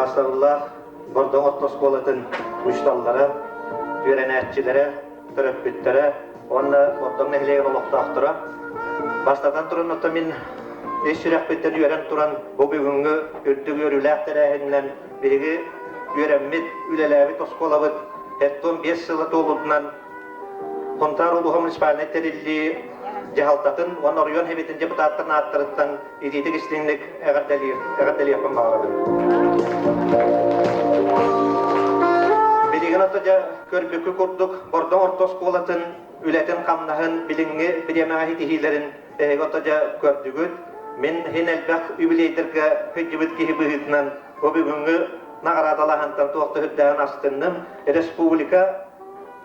Убаастабыллаах Бордоҥ орто оскуолатын учууталлара, үөрэнээччилэрэ, төрөппүттэрэ уонна Бордоҥ нэһилиэгин олохтоохторо. Бастатан туран, оттон мин ис сүрэхпиттэн үөрэн туран, бу бүгүҥҥү үрдүк үөрүүлээх тэрээһининэн биһиги үөрэммит, үлэлээбит оскуолабыт 75 сыла туолуутунан Сунтаар улууһа муниципальнай тэриллии дьаһалтатын уонна оройуон Сэбиэтин депутаттарын ааттарыттан итиитик истиҥник эҕэрдэлиир, эҕэрдэлиэхпин баҕарабын. Билигин ото дьэ көрбүккү курдук Бордоҥ орто оскуолатын үлэтин-хамнаһын билиҥҥи бириэмэҕэ ситиһиилэрин эһиги ото дьэ көрдүгүт. Мин иһин элбэх юбилейдарга сылдьыбыт киһи быһыытынан бу бүгүҥҥү наҕараадалаһантан туох да үрдээҕин астынным. Республика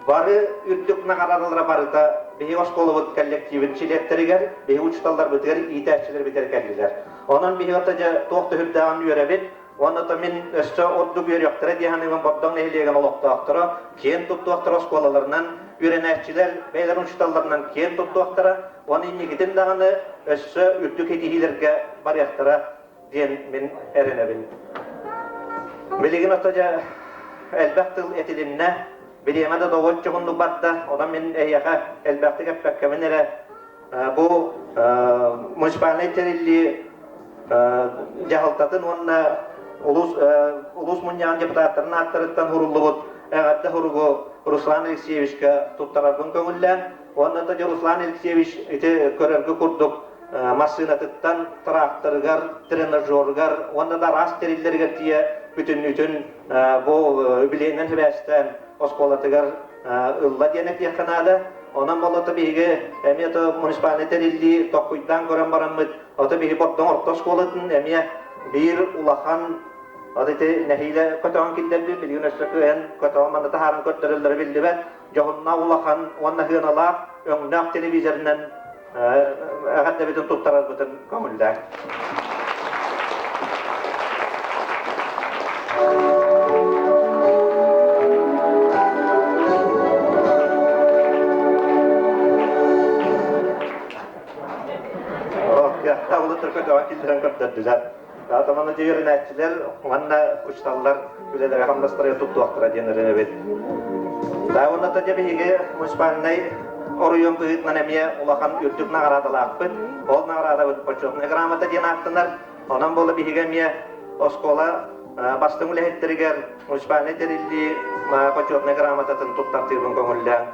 Бары үрдүк наҕараадалара барыта биһиги оскуолабыт коллективын чилиэттэригэр, биһиги учууталларбытыгар, иитээччилэрбитигэр кэллилэр. Онон биһиги ото дьэ туох төһүрдээҕин үөрэбит, уонна то мин өссө ордук үөрүөхтэрэ дии саныыбын Бордоҥ нэһилиэгин олохтоохторо киэн туттуохтара оскуолаларынан, үөрэнээччилэр бэйэлэрин учууталларынан киэн туттуохтара, уонна инникитин даҕаны өссө үрдүк ситиһиилэргэ барыахтара диэн мин эрэнэбин. Билигин ото дьэ элбэх тыл этилиннэ, бириэмэ да довольче уһуннук барда, онон мин эһиэхэ элбэхтик эппэккэбин эрэ бу муниципальнай тэриллии дьаһалтатын уонна улуус улуус мунньаҕын депутаттарын ааттарыттан суруллубут эҕэрдэ суругу Руслан Алексеевичка туттарарбын көҥүллээн уонна да Руслан Алексеевич ити көрөргө курдук массыынатыттан тракторыгар, тренажерыгар уонна да араас тэриллэригэр тиийэ бүтүннүүтүн бу үбүлүөйүнэн сибээстээн оскуолатыгар ылла диэн этиэххэ наада. Онон болото биһиги эмиэ то муниципальнай тэриллии токкуйдаан көрөн бараммыт, ото биһи Бордоҥ орто оскуолатын эмиэ биир улахан вот ити нэһиилэ көтөҕөн киллэрбит, билигин өссө кыайан көтөҕөн манна таһааран көрдөрөллөрө биллибэт. Дьоһуннаах улахан уонна сыаналаах өҥнөөх телевизорынан эҕэрдэбитин туттарарбытын көҥүллээҥ. Киллэрэн көрдөрдүлэр. Таатаманы үөрэнээччилэр уонна учууталлар үлэлэрэ хамнастарыгар туттуохтара диэн эрэнэбит. Да уонна дьэ биһиги муниципальнай оройуон быһыытынан эмиэ улахан үрдүк наҕараадалаахпыт. Ол наҕараадабыт почетная грамота диэн ааттанар. Онон буола биһиги эмиэ оскуола бастыҥ үлэһиттэригэр муниципальнай тэриллии почетная грамотатын туттартыырбын көҥүллээн.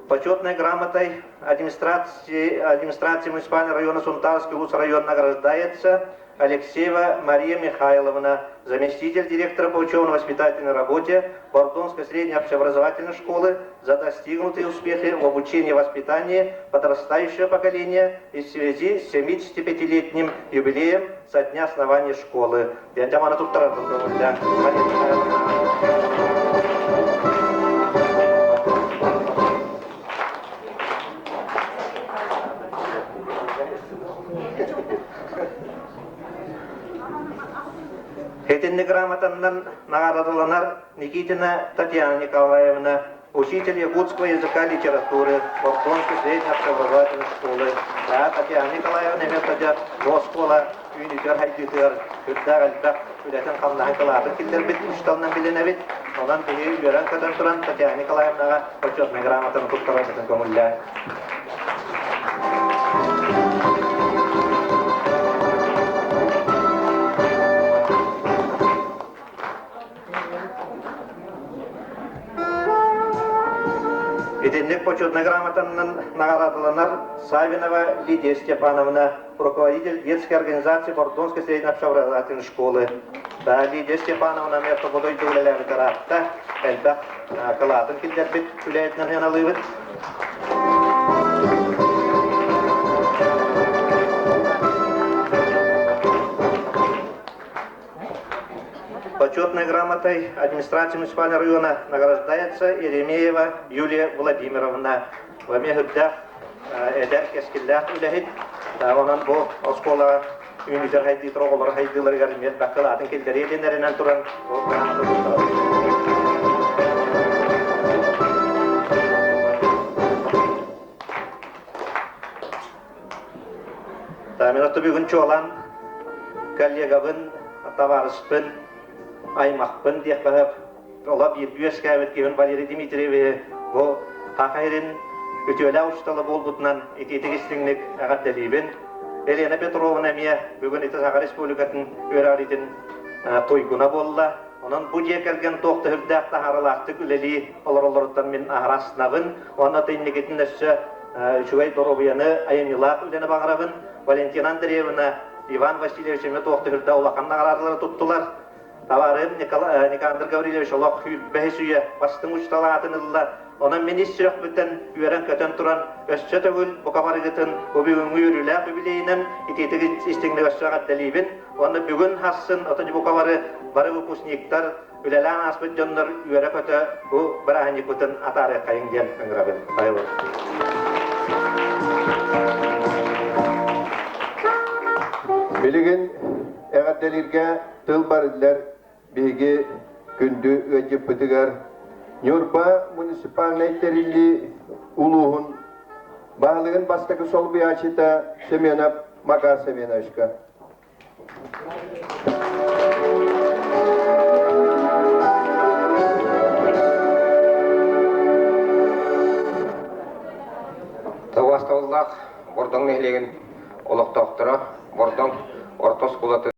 Почетной грамотой администрации, администрации муниципального района Сунтарский улус район награждается Алексеева Мария Михайловна, заместитель директора по учебно-воспитательной работе Бордонской средней общеобразовательной школы за достигнутые успехи в обучении и воспитании подрастающего поколения и в связи с 75-летним юбилеем со дня основания школы. Диэн туттарарбын көҥүллээн. Мария Михайловна. Итинник грамотаннан наҕараадаланар Никитина Татьяна Николаевна, учитель якутского языка и литературы Бордонской средней общеобразовательной школы. Татьяна Николаевна эмиэ садьа бу оскуола үүнүүтүгэр хайдыытыгар үрдээх элбэх үлэтин-хамнаһын кылаатын киллэрбит учууталынан билинэбит. Онон биһиги үөрэн-көтөн туран Татьяна Николаевнаҕа почетнай грамотаны туттарарбытын көҥүллээн. Итинник почетнай грамотанан наҕараадаланар Савинова Лидия Степановна, руководитель детской организации Бордонской средней общеобразовательной школы. Да, Лидия Степановна эмиэ тобо дойду үлэлээбит ыраатта, элбэх кылаатын киллэрбит үлэһитинэн сыаналыыбыт. Почетной грамотой администрации муниципального района награждается Еремеева Юлия Владимировна. Эмиэ үрдээх эдэр кэскиллээх үлэһит. Онон бу оскуолаҕа үүнүүтэр хайдыытыр оҕолор хайдыыларыгар эмиэ бакылаатын киллэриэ диэн эрэнэн туран ол грамота Мин отто бүгүн чуолан коллегабын, табаарыспын. аймахпын диэххэ сөп. Ола бииргэ үөскээбит киһин Валерий Дмитриевиһи бу Саха сирин үтүөлээх учуутала буолбутунан итиитик истиҥник эҕэрдэлиибин. Елена Петровна эмиэ бүгүн ити Саха Республикатын үөрэҕириитин туйгуна буолла. Онон бу дьиэ кэргэн туох да үрдээх таһааралаахтык үлэлии олороллоруттан мин аһара астынабын. Уонна инникитин өссө үчүгэй доруобуйаны, айымньылаах үлэни баҕарабын. Валентина Андреевна, Иван Васильевич эмиэ туох да үрдээх улахан наҕараадалары туттулар. Табаарыһым Никандр Гаврильевич олох бэһис үйэ бастыҥ учуутал аатын ылла. Онон мин ис сүрэхпиттэн үөрэн-көтөн туран, өссө төгүл бука барыгытын бу бүгүҥҥү үөрүүлээх үбүлүөйүнэн итиитик истиҥник өссө эҕэрдэлиибин. Уонна бүгүн хассын ото бука бары бары выпускниктар, үлэлээн ааспыт дьоннор үөрэ-көтө бу бырааһынньыкпытын атаарыаххайыҥ диэн ыҥырабын. Айылы. Билигин эҕэрдэлииргэ тыл барыллар биһиги күндү ыалдьыппытыгар Ньурба муниципальнай тэриллии улууһун баһылыгын бастакы солбуйааччыта Семенов Макар Семеновичка. Табаастабыллаах Бордоҥ нэһилиэгин олохтоохторо Бордоҥ орто оскуолатын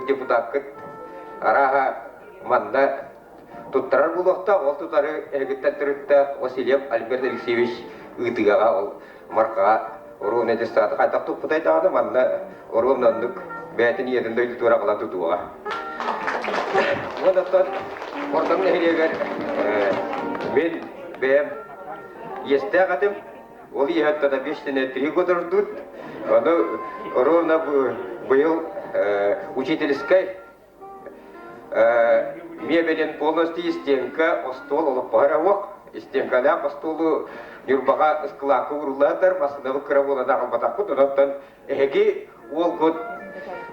депутаккыт арааһа манна туттарар буолуохтаах, ол тутары эһигиттэн төрүттээх Васильев Альберт Алексеевич ыытыгаҕа ол Мархаҕа оруобуна дьыссааты хайдах туппутай даҕаны манна оруобуна оннук бэйэтин ийэтин дойдутугар аҕалан тутуоҕа. Уонна оттон Бордоҥ нэһилиэгэр мин бэйэм иэстээх этим. Ол иэһэттэн обещанное три года ждут. Ону ровно быйыл учительскай мебелин полностью стенка, остуол олоппоһор уох. Стенкалаах остуолу Ньурбаҕа ыскылаакка ууруллаатар, массыынабыт кыра буолан аҕалбатахпыт. Онон эһиги уолгут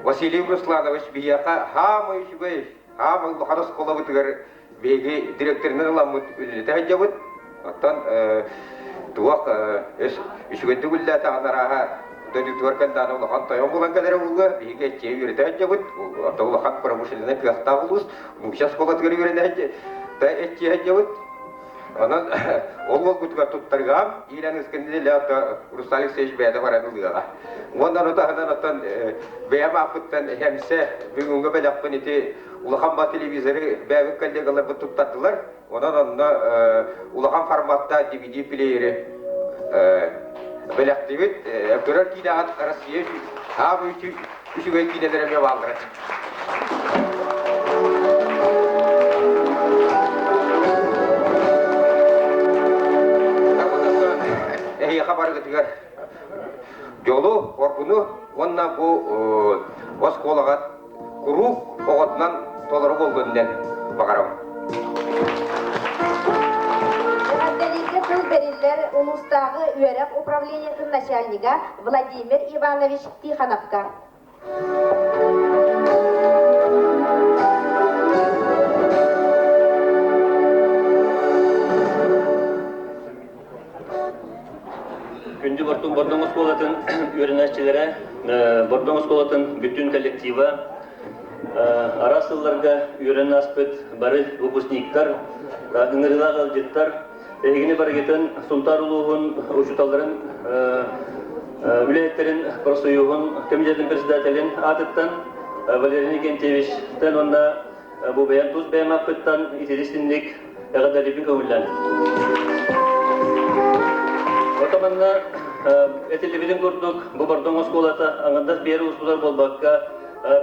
Василий Русланович биһиэхэ хаамай үчүгэй, хаамай улахан оскуолабытыгар биһиги директорынан ыламмыт үлэлэтэ сылдьабыт. Оттон туох үчүгэйдик үлэлээтэҕин арааһа дойдутугар кэллэҕинэ улахан тойон буолан кэлэрэ буолуо. Биһиги эччиэ үөрэтэ сылдьабыт. Оттон улахан промышленнай кыахтаах улуус нуучча оскуолатыгар үөрэнэ да эччиэ сылдьабыт. Онон ол уолгутугар туттарыам, иилэн ыскын Руслан Алексеевич бэйэтэ баран ылыаҕа. Уонна ону таһынан оттон бэйэм ааппыттан хэмсэ бүгүҥҥү бэлэхпин ити улахан ба телевизоры бэйэбит коллегаларбыт туттардылар. Онон онно улахан форматтаах DVD плеери бэлэхтибит. Көрөр киинэҕит Россия аабы үчүгэй киинэлэр эмиэ бааллара. Эһиэхэ барыгытыгар дьолу, оргуну уонна бу оскуолаҕа куруук оҕотунан толору буоллун диэн баҕарабын. Эҕэрдэлииргэ тыл бэриллэр улуустааҕы үөрэх управлениетын начальнига Владимир Иванович Тихоновка. Күндү Бортун Бордоҥ оскуолатын үөрэнээччилэрэ, Бордоҥ оскуолатын бүтүн коллектива, араас сылларга үөрэнэн ааспыт бары выпускниктар, ыҥырыылаах ыалдьыттар, эһигини барыгытын Сунтаар улууһун учууталларын үлэһиттэрин профсоюһун комитетын председателин аатыттан. Валерий Никентьевичтэн уонна бу бэйэм тус бэйэм аппыттан итирис-инник эҕэрдэлиибин көҥүллэн. Отоманна этиллибитин курдук, бу Бордоҥ оскуолата аҥардас биэр ууспутар буолбакка,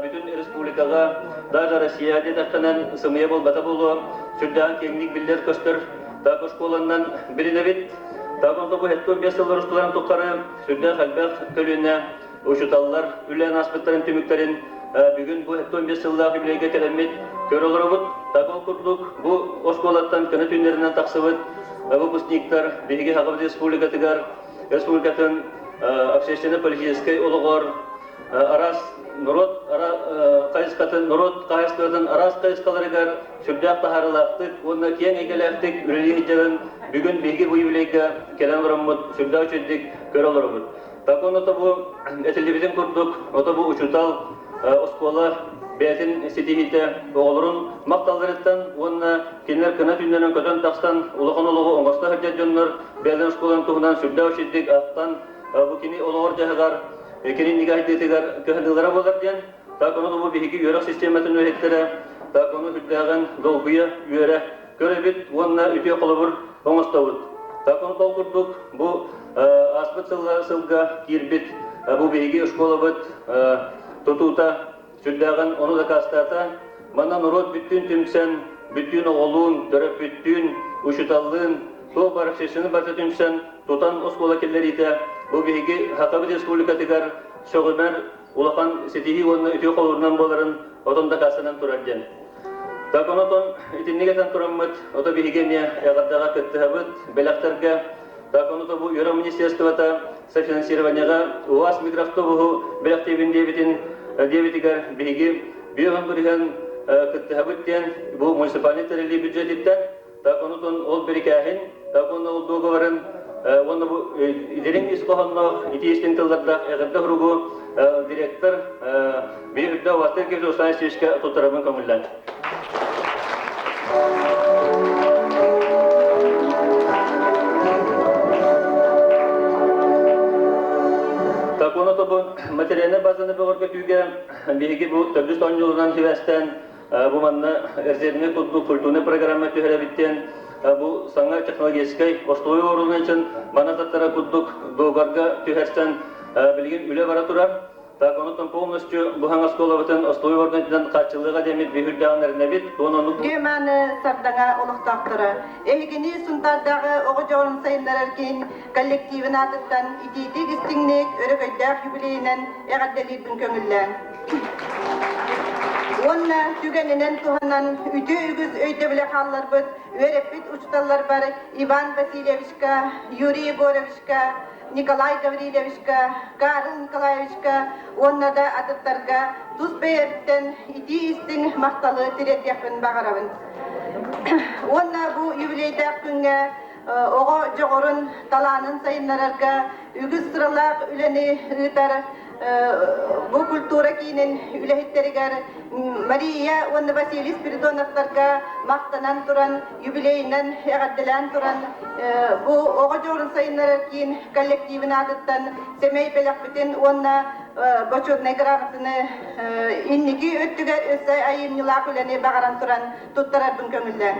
бүтүн республикаҕа, даже Россия диэтэххинэн сымыйа буолбата буолуо, сүрдээҕин киэҥник биллэр-көстөр так оскуоланнан билинэбит. Так онто бу 75 сыллар устуларын тухары сүрдээх элбэх көлүөнэ учууталлар үлэлээн ааспыттарын түмүктэрин бүгүн бу 75 сыллаах юбилейга кэлэммит көрө олоробут. Так ол курдук бу оскуолаттан көнө түүннэринэн тахсыбыт выпускниктар биһиги Сахабыт Республикатыгар республикатын общественно-политическай олоҕор араас норуот хайысхатын норуот хаһаайыстыбатын араас хайысхаларыгар сүрдээх таһаарыылаахтык уонна киэҥ эйгэлээхтик үлэлии сылдьарын бүгүн биһиги бу юбилейга кэлэн олороммут сүрдээх үчүгэйдик көрө олоробут. Так он ото бу этиллибитин курдук, ото бу учуутал оскуола бэйэтин ситиһиитэ оҕолорун махталларыттан уонна кинилэр кына түүннэрин көтөн тахсан улахан олоҕу оҥосто сылдьар дьоннор бэйэлэрин оскуоларын туһунан сүрдээх үчүгэйдик ахтан бу кини олоҕор-дьаһыгар кини нигайдыытыгар кыһаныылара буолар диэн так ону бу биһиги үөрэх систематын үлэһиттэрэ так ону үрдээҕин долгуйа үөрэ көрөбүт уонна үтүө холобур оҥостобут. Так ол курдук бу ааспыт сылга киирбит бу биһиги школабыт тутуута сүрдээҕин ону дакаастаата. Манна норуот бүттүүн түмсэн, бүттүүн оҕолуун, төрөппүттүүн, учууталлыын, туох баар общественный барыта түмсэн, тутан оскуола киллэриитэ бу биһиги Сахабыт Республикатыгар сөҕүмэр улахан ситиһии уонна үтүө холобурунан буоларын отон дакаастанан турар диэн. Так онотон итинник этэн тураммыт, ото биһиги эмиэ эҕэрдэҕэ кыттыһабыт, бэлэхтэргэ. Так ону бу үөрэх министерствота софинансированиеҕа УАЗ микроавтобуһу бэлэхтиибин диэбитин диэбитигэр биһиги биир бырыһыан кыттыһабыт диэн бу муниципальнай тэриллии бюджетиттэн Так онутун ол бирикээһин, так уонна ол дуогабарын уонна бу дириҥ ис хоһоонноох итии истиҥ тыллардаах эҕэрдэ суругу директор биир үрдэ Василий Кириллович Алексеевичка туттарабын көҥүллэн. Так уонна тобу материальнай базаны бөҕөргөтүүгэ биһиги бу төрдүс оонньууларынан сибээстээн Бу манна резервнэй курдук культурнай программа түһэрэбиттэн бу саҥа технологическай остуолу оруолун мана таттара курдук договорга түһэрсэн билигин үлэ бара турар. Так онон полностью бу хаҥас оскуолабытын остуолу ордунан хааччыллыга диэмит биһүрдэҕин эрэнэбит. Үтүө-мааны Сардаҥа олохтоохторо, эһигини Сунтаардааҕы оҕо дьоҕурун сайыннарар киин коллективын аатыттан итиитик-истиҥник өрөгөйдөөх юбилейынан эҕэрдэлиирбин көҥүллээҥ. Уонна түгэнинэн туһанан үтүө үгүс өйдөбүлэ хаалларбыт үөрэппит учууталларбар Иван Васильевичка, Юрий Егоровичка, Николай Гаврильевичка, Карл Николаевичка уонна да атыттарга тус бэйэбиттэн итии-истиҥ махталы тириэрдиэхпин баҕарабын. Уонна бу юбилейдаах күҥҥэ оҕо дьоҕурун, талаанын сайыннарарга үгүс сыралаах үлэни ыытар бу культура киинин үлэһиттэригэр Мария уонна Василий Спиридоновтарга махтанан туран, юбилейынан эҕэрдэлээн туран, бу оҕо дьоҕурун сайыннарар киин коллективин аатыттан сэмэй бэлэхпитин уонна бочуотунай грамотаны инники өттүгэр өссө айымньылаах үлэни баҕаран туран туттарарбын көҥүллээҥ.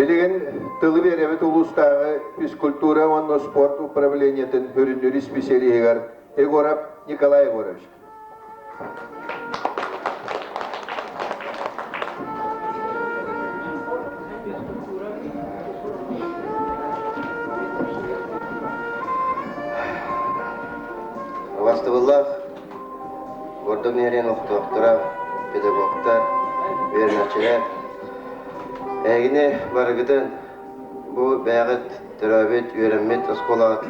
Билигин тылы биэрэбит улуустааҕы физкультура уонна спорт управлениетын сүрүннүүр исписэлииһигэр Егоров Николай Егорович. Убастыбыллаах Гордон Нерин олохтоохторо, педагогтар, үөрэнээччилэр, эһигини барыгытын Бу бэйэҕит төрөөбүт, үөрэммит оскуолаҕыт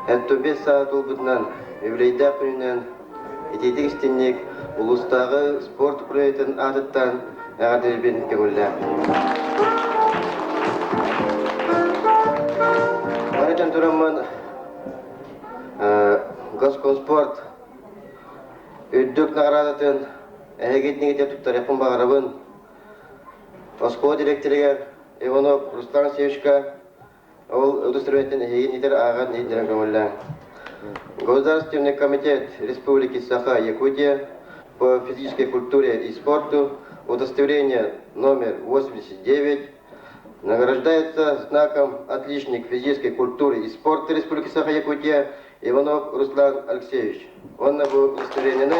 75 саа туолбутунан, юбилейдаах күнүнэн итиитик истинник улуустааҕы спорт управлениетын аатыттан эҕэрдэлиирбин көҥүллээх. тураммын Госкомспорт үрдүк наҕараадатын эһигитинигитэ туттарыахпын баҕарабын. Оскуола директорыгар Иванов Руслан Алексеевичка ол удостоверениетин эһигин итер ааҕан иһитиннэрэн көҥүллээҥ. Государственный комитет Республики Саха, Якутия по физической культуре и спорту удостоверение номер 89 награждается знаком «Отличник физической культуры и спорта Республики Саха-Якутия» Иванов Руслан Алексеевич. Уонна бу удостоверениены,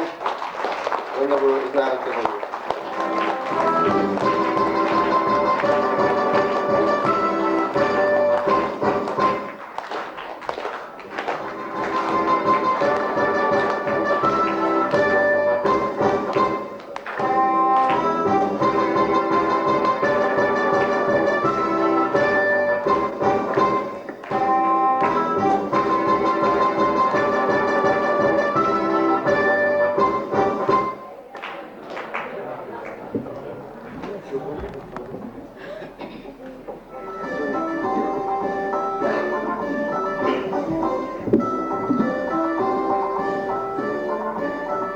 уонна бу знагы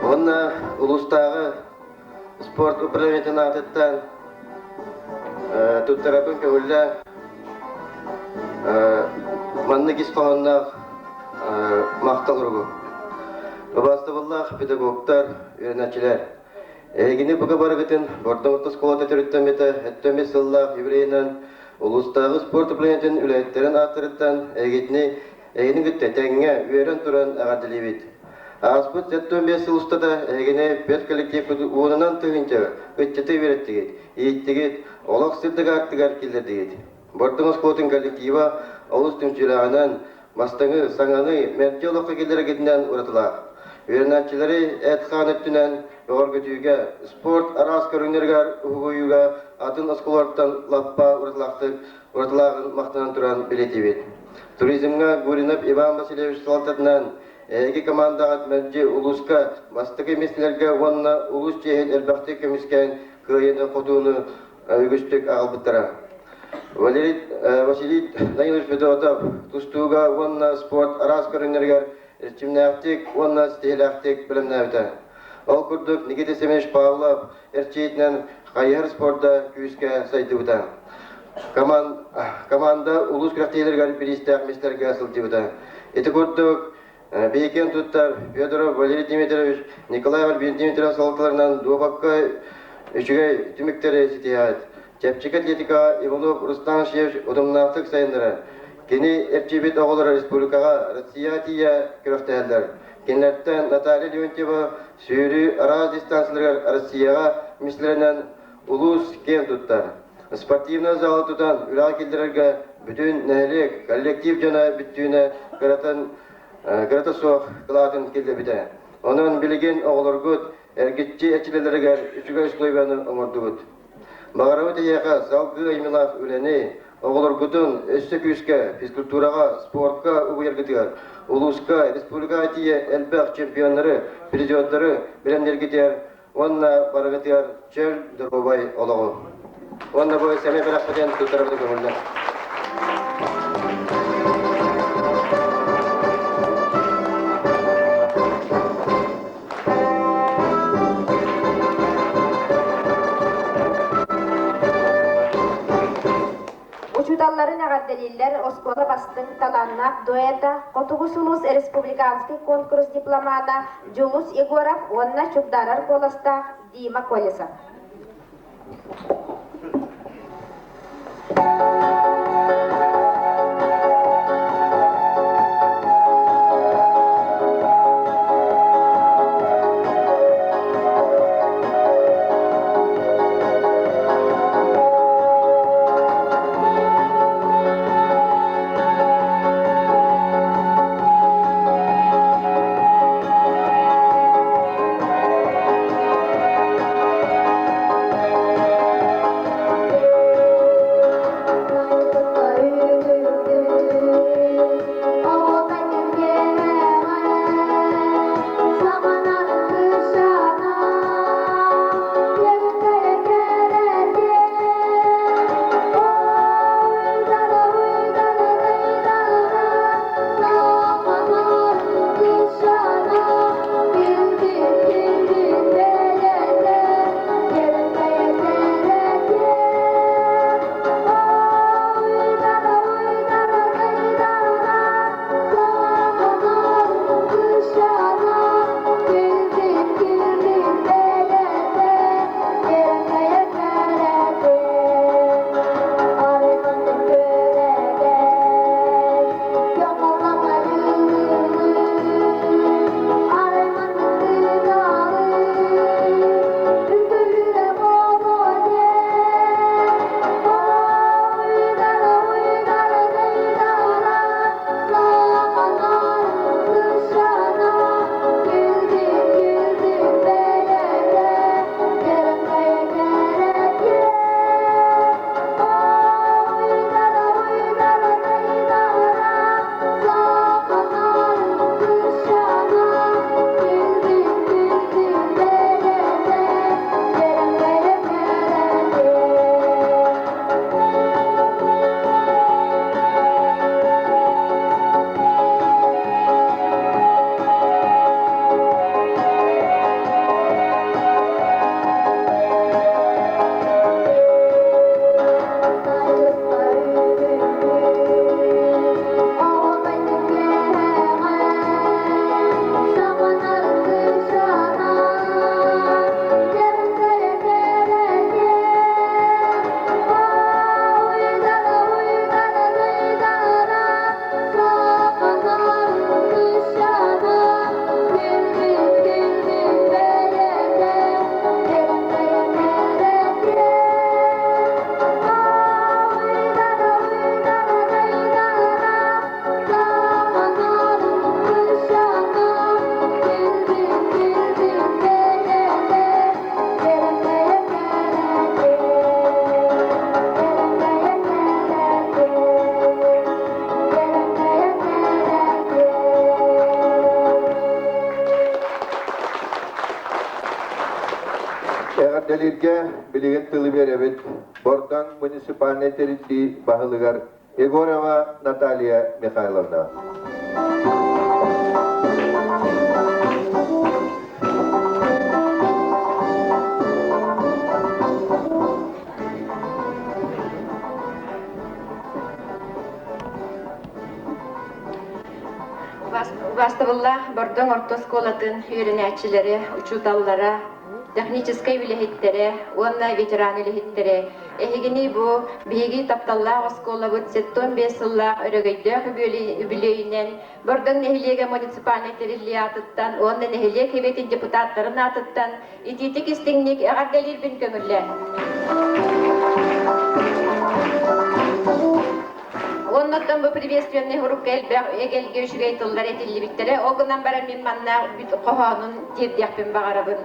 Уонна улуустааҕы спорт управлениетын аатыттан туттарабын көҥүллэ маннык ис хоһоонноох махтал уругу. Убаастабыллаах педагогтар, үөрэнээччилэр! Эһигини бука барыгытын Бордоҥ орто оскуолата төрүттэммитэ 75 сыллаах юбилейынан улуустааҕы спорт управлениетын үлэһиттэрин ааттарыттан эһигитини эһигини кытта тэҥҥэ үөрэн туран эҕэрдэлиибит. Ааспыт 75 сыл устата эһигини педколлективпыт уонунан тыһыынча ыччаты үөрэттигит, ииттигит, олох сырдык аартыгар киллэрдигит. Бордоҥ оскуолатын коллектива олус түмсүүлээҕинэн, бастыҥы, саҥаны мэлдьи олоххо киллэрэргитинэн уратылаах. Үөрэнээччилэри эт-хаан өттүнэн бөҕөргөтүүгэ, спорт араас көрүҥнэригэр уһугуйууга атын оскуолалартан лаппа уратылаахтык уратылааҕын махтанан туран бэлиэтиибит. Туризмҥа Гуринов Иван Васильевич салалтатынан эһиги командаҕыт мэлдьи улууска бастакы миэстэлэргэ уонна улуус чиэһин элбэхтик көмүскээн кыайыыны-хотууну үгүстүк аҕалбыттара. Валерий Василий Данилович Федотов тустууга уонна спорт араас көрүҥнэригэр эрчимнээхтик уонна ситиһиилээхтик бэлэмнээбитэ. Ол курдук Никита Семенович Павлов эрчийиитинэн хайыһар спорда күүскэ сайдыбыта. Команда улуус күрэхтэһиилэригэр бириистээх миэстэлэргэ сылдьыбыта. Ити курдук Бэйэкээн туттар Федоров Валерий Дмитриевич, Николай Альбин Дмитриев салалталарынан дуобакка үчүгэй түмүктэри ситиһээт, чэпчэки атлетикаҕа Иванов Рустам Алексеевич утумнаахтык сайыннарар. Кини эрчийбит оҕолоро республикаҕа, Россияҕа тиийэ күрэхтэһэллэр. Кинилэртэн Наталья Леонтьева сүүрүү араас дистанцияларыгар Россияҕа миэстэлэринэн улуус киэн туттар. Спортивнай залы тутан үлэҕэ киллэрэргэ бүтүн нэһилиэк, коллектив дьоно бүттүүнэ кыратын, кырата суох кылаатын киллэрбитэ. Онон билигин оҕолоргут эргиччи эрчиллэллэригэр үчүгэй условияны оҥордубут. Баҕарабыт эһиэхэ салгыы айымньылаах үлэни, оҕолоргутун өссө күүскэ физкультураҕа, спорка угуйаргытыгар, улууска, республикаҕа тиийэ элбэх чемпионнары, призердары бэлэмнииргитигэр уонна барыгытыгар чөл доруобай олоҕу. Уонна бу сэмэй бэлэхпитин туттарабыт көҥүллэр. Учууталларын эҕэрдэлииллэр оскуола бастыҥ талааннаах дуэта, Хотугу сулус республиканский конкурс дипломата Дьулус Егоров уонна чугдаарар куоластаах Дима Колесов. Эҕэрдэлииргэ билигин тылы биэрэбит Бордоҥ муниципальнай тэриллии баһылыгар Егорова Наталья Михайловна. Убаастабыллаах Бордоҥ орто оскуолатын үөрэнээччилэрэ, учууталлара, техническэй үлэһиттэрэ уонна ветеран үлэһиттэрэ эһигини бу биһиги тапталлаах оскуолабыт 75 сыллаах өрөгөйдөөх үбүлүөйүнэн Бордоҥ нэһилиэгэ муниципальнай тэриллии аатыттан уонна нэһилиэк сэбиэтин депутаттарын аатыттан итиитик истиҥник эҕэрдэлиирбин көҥүллээн. Уоннаттан бу приветственный хурукка элбэх эгэлгэ үчүгэй тыллар этиллибиттэрэ. Ол гынан баран мин манна хоһоонун тиэрдиэхпин баҕарабын.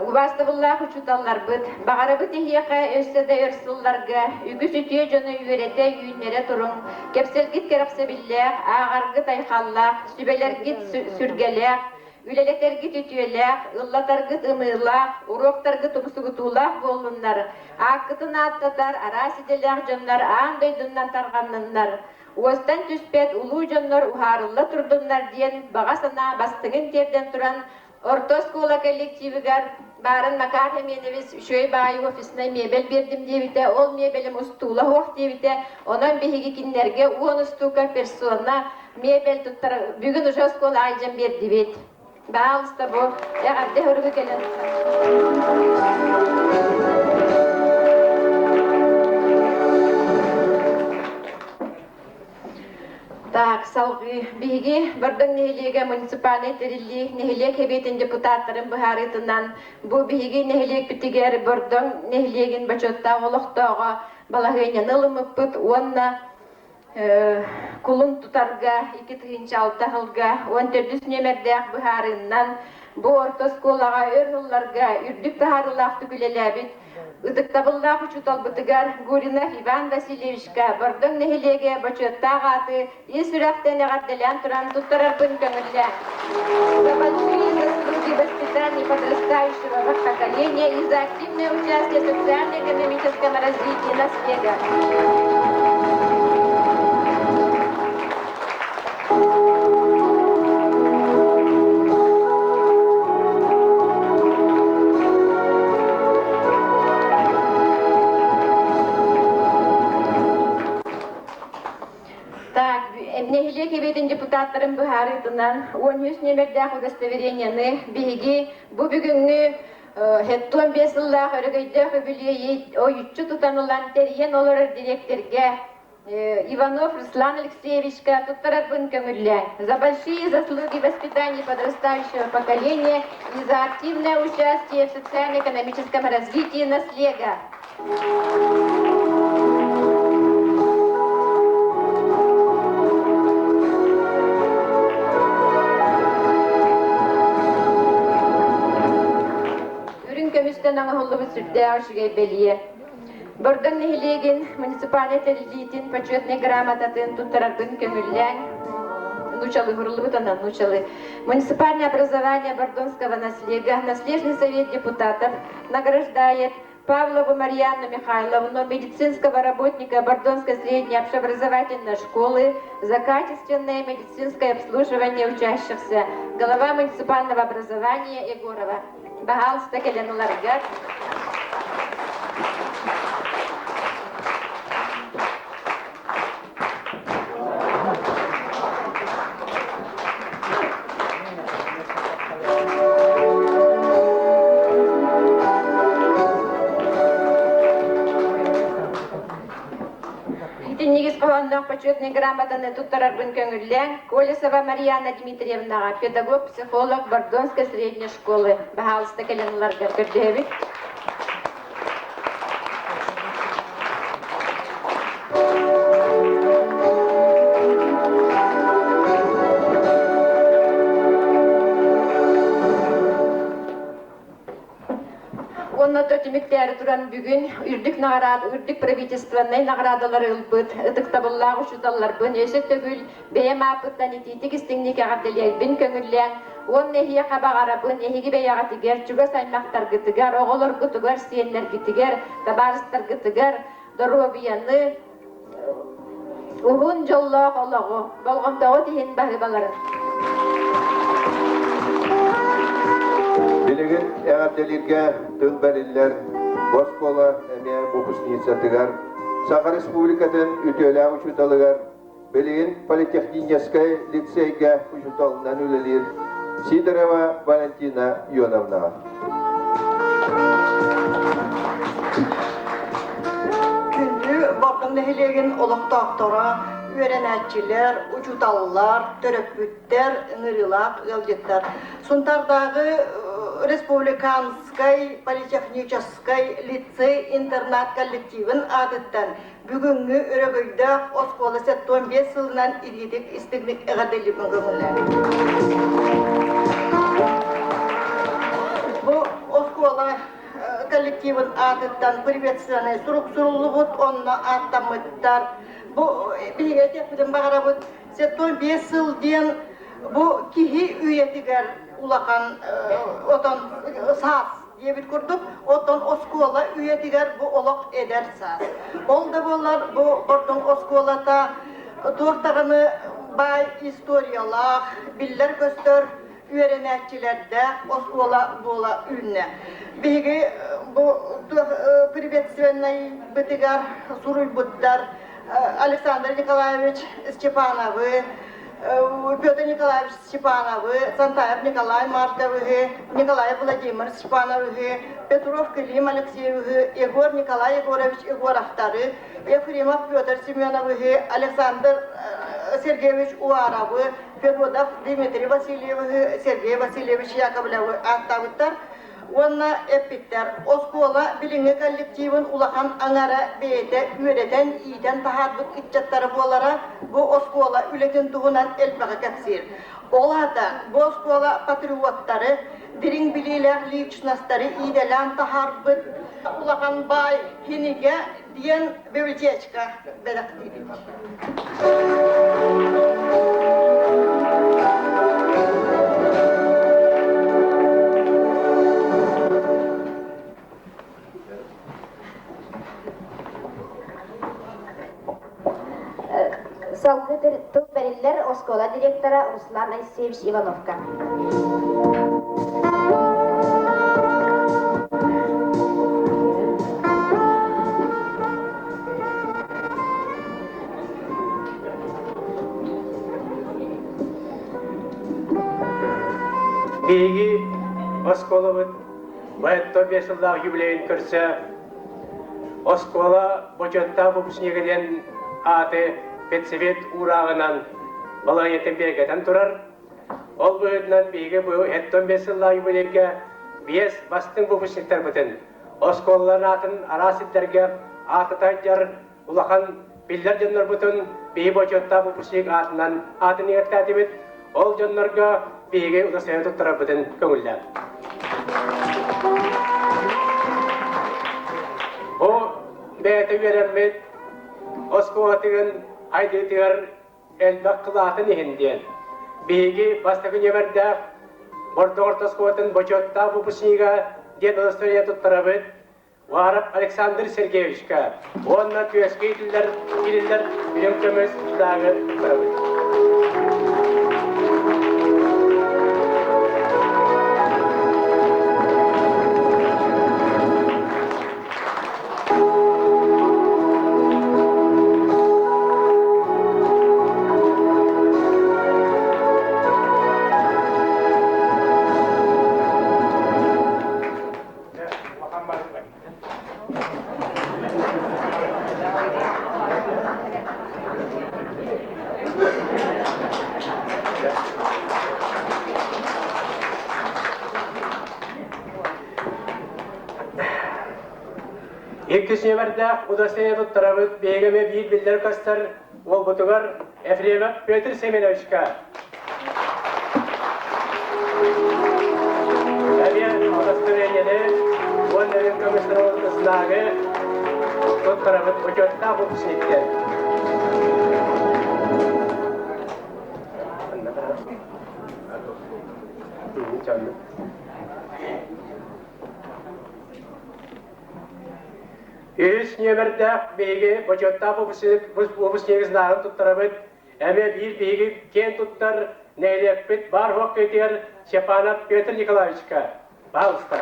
Убаастабыллаах учууталларбыт, баҕарабыт эһиэхэ өссө да өр сылларга үгүс үтүө дьону үөрэтэ, үүннэрэ туруҥ, кэпсэлгит кэрэхсэбиллээх, ааҕаргыт айхаллаах, сүбэлэргит сүргэлээх, Үлэлэтэргит үтүөлээх, ыллатаргыт ымыылаах, уруоктаргыт умсугутуулаах буоллуннар, ааккытын ааттатар араас идэлээх дьоннор аан дойдунан тарҕанныннар, уостан түспэт улуу дьоннор уһаарылла турдуннар диэн баҕа санаа бастыҥын тиэрдэн туран, орто оскуола коллективыгар баарын Макар Хеменович үчүгэй баайы офиснай миэбэл биэрдим диэбитэ, ол миэбэлим устуула суох диэбитэ, онон биһиги кинилэргэ 10 устуука персона мебель туттар бүгүн уже оскуола айдьан биэрдибит. Баалыста бу эҕэрдэ хоругу кэлэн. Так, салгыы. Биһиги Бордоҥ нэһилиэгэ муниципальнай тэриллии нэһилиэк сэбиэтин депутаттарын быһаарыытынан бу биһиги нэһилиэкпитигэр Бордоҥ нэһилиэгин бочуоттаах олохтооҕо балаһыанньаны ылыммыппыт уонна Кулун тутарга 2006 сылга 14 нүөмэрдээх быһаарыыннан бу орто оскуолаҕа өр сылларга үрдүк таһаарыылаахтык үлэлээбит ытыктабыллаах учууталбытыгар Гуринов Иван Васильевичка Бордоҥ нэһилиэгэ бочуоттаах ааты ис сүрэхтэн эҕэрдэлээн туран туттарарбын көҥүллээн. За большие заслуги воспитания подрастающего поколения и за активное участие в социально-экономическом развитии наслега. Так, нэһилиэк эбиэтин депутаттарын быһаарыытынан 13 нүөмэрдээх удостоверениены биһиги бу бүгүҥҥү 75 сыллаах өрөгөйдөөх үбүлүөйү ойуччу тутан ылан тэрийэн олорор дириэктэргэ Иванов Руслан Алексеевичка туттарарбын көҥүллээн. За большие заслуги в воспитании подрастающего поколения и за активное участие в социально-экономическом развитии наслега. Үрүҥ көмүстэн оҥоһуллубут сүрдээх үчүгэй бэлиэ. Бордоҥ нэһилиэгин муниципальнай тэриллиитин почетнай грамотатын туттарарбын көҥүллээҥ. Нучалы хуруллубут онон нучалы. Муниципальное образование Бордонского наслега, наследный совет депутатов награждает Павлову Марьяну Михайловну, медицинского работника Бордонской средней общеобразовательной школы, за качественное медицинское обслуживание учащихся. Голова муниципального образования Егорова. Баһаалыста кэлэн ыларгар. Итиннигис хоһоонноох почетный грамотаны туттарарбын көҥүллээн Колесова Марьяна Дмитриевнаҕа педагог-психолог Бордонской средней школы баһаалыста кэлэн ыларгар көрдөһөбүт. Уонна то түмүктээри туран бүгүн үрдүк наҕараада, үрдүк правительственнай наҕараадалары ылбыт ытыктабыллаах учууталларбын өссө төгүл бэйэм ааппыттан итиитик истиҥник эҕэрдэлиэрбин көҥүллээн. Уонна эһиэхэ баҕарабын, эһиги бэйэҕитигэр, чугас аймахтаргытыгар, оҕолоргутугар, сиэннэргитигэр, табаарыстаргытыгар доруобуйаны, уһун дьоллоох олоҕу, болҕомтоҕут иһин баһыыбаларын. Билигин эҕэрдэлииргэ тыл бэриллэр оскуола эмиэ выпускницатыгар Саха Республикатын үтүөлээх учууталыгар билигин политехническай лицейгэ учууталынан үлэлиир Сидорова Валентина Ионовнаҕа. Күндү Бордоҥ нэһилиэгин олохтоохторо, үөрэнээччилэр, учууталлар, төрөппүттэр, ыҥырыылаах ыалдьыттар. Сунтаардааҕы республиканскай политехническай лицей-интернат коллективын аатыттан бүгүҥҥү өрөгөйдөөх оскуола 75 сылынан илиитик истиҥник эҕэрдэлиибин көҥүллээн. Бу оскуола коллективын аатыттан приветственный сурук суруллубут, онно ааттаммыттар. Бу биһиги этиэхпитин баҕарабыт, 75 сыл диэн бу киһи үйэтигэр улахан отон саас диэбит курдук, оттон оскуола үйэтигэр бу олох эдэр саас. Ол да буоллар бу Бордоҥ оскуолата туох даҕаны баай историялаах, биллэр-көстөр үөрэнээччилэрдээх оскуола буола үүннэ. Биһиги бу приветственнайбытыгар суруйбуттар Александр Николаевич Степановы, Петр Николаевич Степановы, Сантаев Николай Марковиһы, Николай Владимир Степановиһы, Петров Клим Алексеевиһы, Егор Николай Егорович Егоровтары, Ефремов Петр Семеновиһы, Александр Сергеевич Уаровы, Федотов Дмитрий Васильевиһы, Сергей Васильевич Яковлевы ааттаабыттар. Уонна эппиттэр, оскуола билиҥҥи коллективын улахан аҥара бэйэтэ үөрэтэн, иитэн таһаарбыт ыччаттара буолара бу оскуола үлэтин туһунан элбэҕи кэпсиир. Ол аата бу оскуола патриоттары, дириҥ билиилээх личностары иитэлээн таһаарбыт улахан баай кинигэ диэн библиотечка бэлэхтиибит. Салгыы тыл бэриллэр оскуола директора Руслан Алексеевич Ивановка. Биһиги оскуолабыт Баэтто биэс сыллаах юбилейын көрсө оскуола бочуоттаах выпускнига диэн ааты педсовет уурааҕынан балаһыанньатын бигэргэтэн турар. Ол быһыытынан биһиги бу 75 сыллаах юбилейга биэс бастыҥ выпускниктарбытын оскуолаларын аатын араас сирдэргэ аататайдьар улахан биллэр дьоннорбутун биһи бочуоттаах выпускник аатынан аатын иҥэртээтибит. Ол дьоннорго биһиги удостоверение туттарарбытын көҥүллээн. Бу бэйэтэ үөрэммит оскуолатыгын айдыытыгар элбэх кылаатын иһин диэн биһиги бастакы нүөмэрдээх Бордоҥ орто оскуолатын бочуоттаах выпускнига диэн удостоверение туттарабыт Уаров Александр Сергеевичка уонна түөскэ иитиллэр кириллэр үрүҥ көмүс знагы туттарабыт. Иккис нүөмэрдээх удостоверение туттарабыт биһиги эмиэ биир биллэр көстөр уолбутугар Ефремов Петр Семеновичка. Эмиэ удостоверениены уонна үрүҥ көмүс знагы туттарабыт бочуоттаах выпускниктэр. Үһүс нүөмэрдээх биһиги бочуоттаах выпускник знагын туттарабыт. Эмиэ биир биһиги киэн туттар нэһилиэкпит баар суох киһитигэр Степанов Петр Николаевичка. Пожалуйста.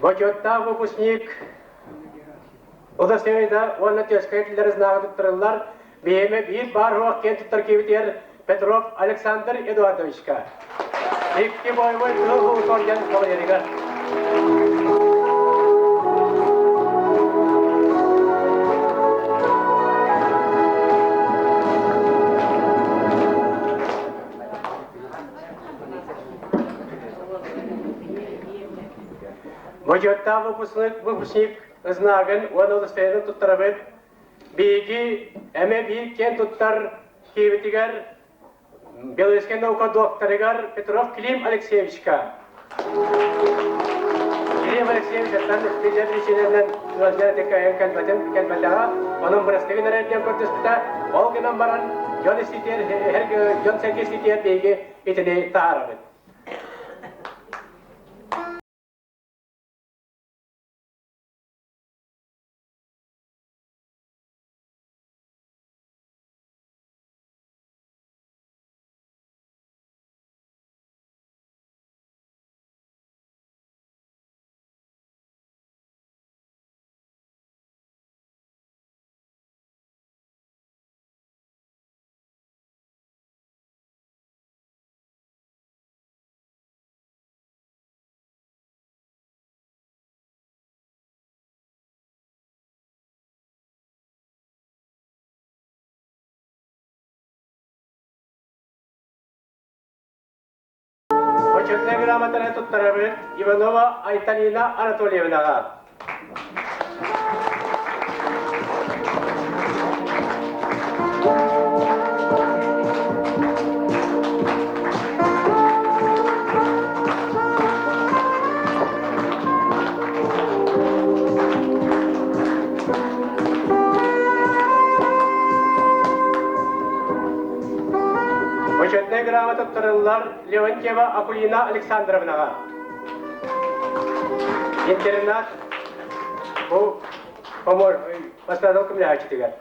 Бочуоттаах выпускник Удостоверение уонна түөскэ этиллэр знагы туттарыллар. Биһиэмэ биир баар суох киэн туттар киһибитигэр Петров Александр Эдуардовичка. Икки боевой тыл орден кавалеригар. Бочуоттаах выпускник, выпускник знагын уонна удостоверениетын туттарабыт. Биһиги эмэ биир киэн туттар киһибитигэр Белорусскай наука докторыгар Петров Клим Алексеевичка. Клим Алексеевич аттан билэр причинэнэн ыалдьар этиккэ кэлбэтин кэлбэтэҕэ, онон бырастыгын эрэ диэн көрдөспүтэ. Ол гынан баран дьон иститиэр, дьон сэргэ иститиэр биһиги итини таһаарабыт. Почетнай грамотаны туттарабыт Иванова Айталина Анатольевнаҕа. Почетнай грамота туттарыллар Леонтьева Акулина Александровнаҕа. Интернат бу помор бастадал көмөлөһөөччүтүгэр.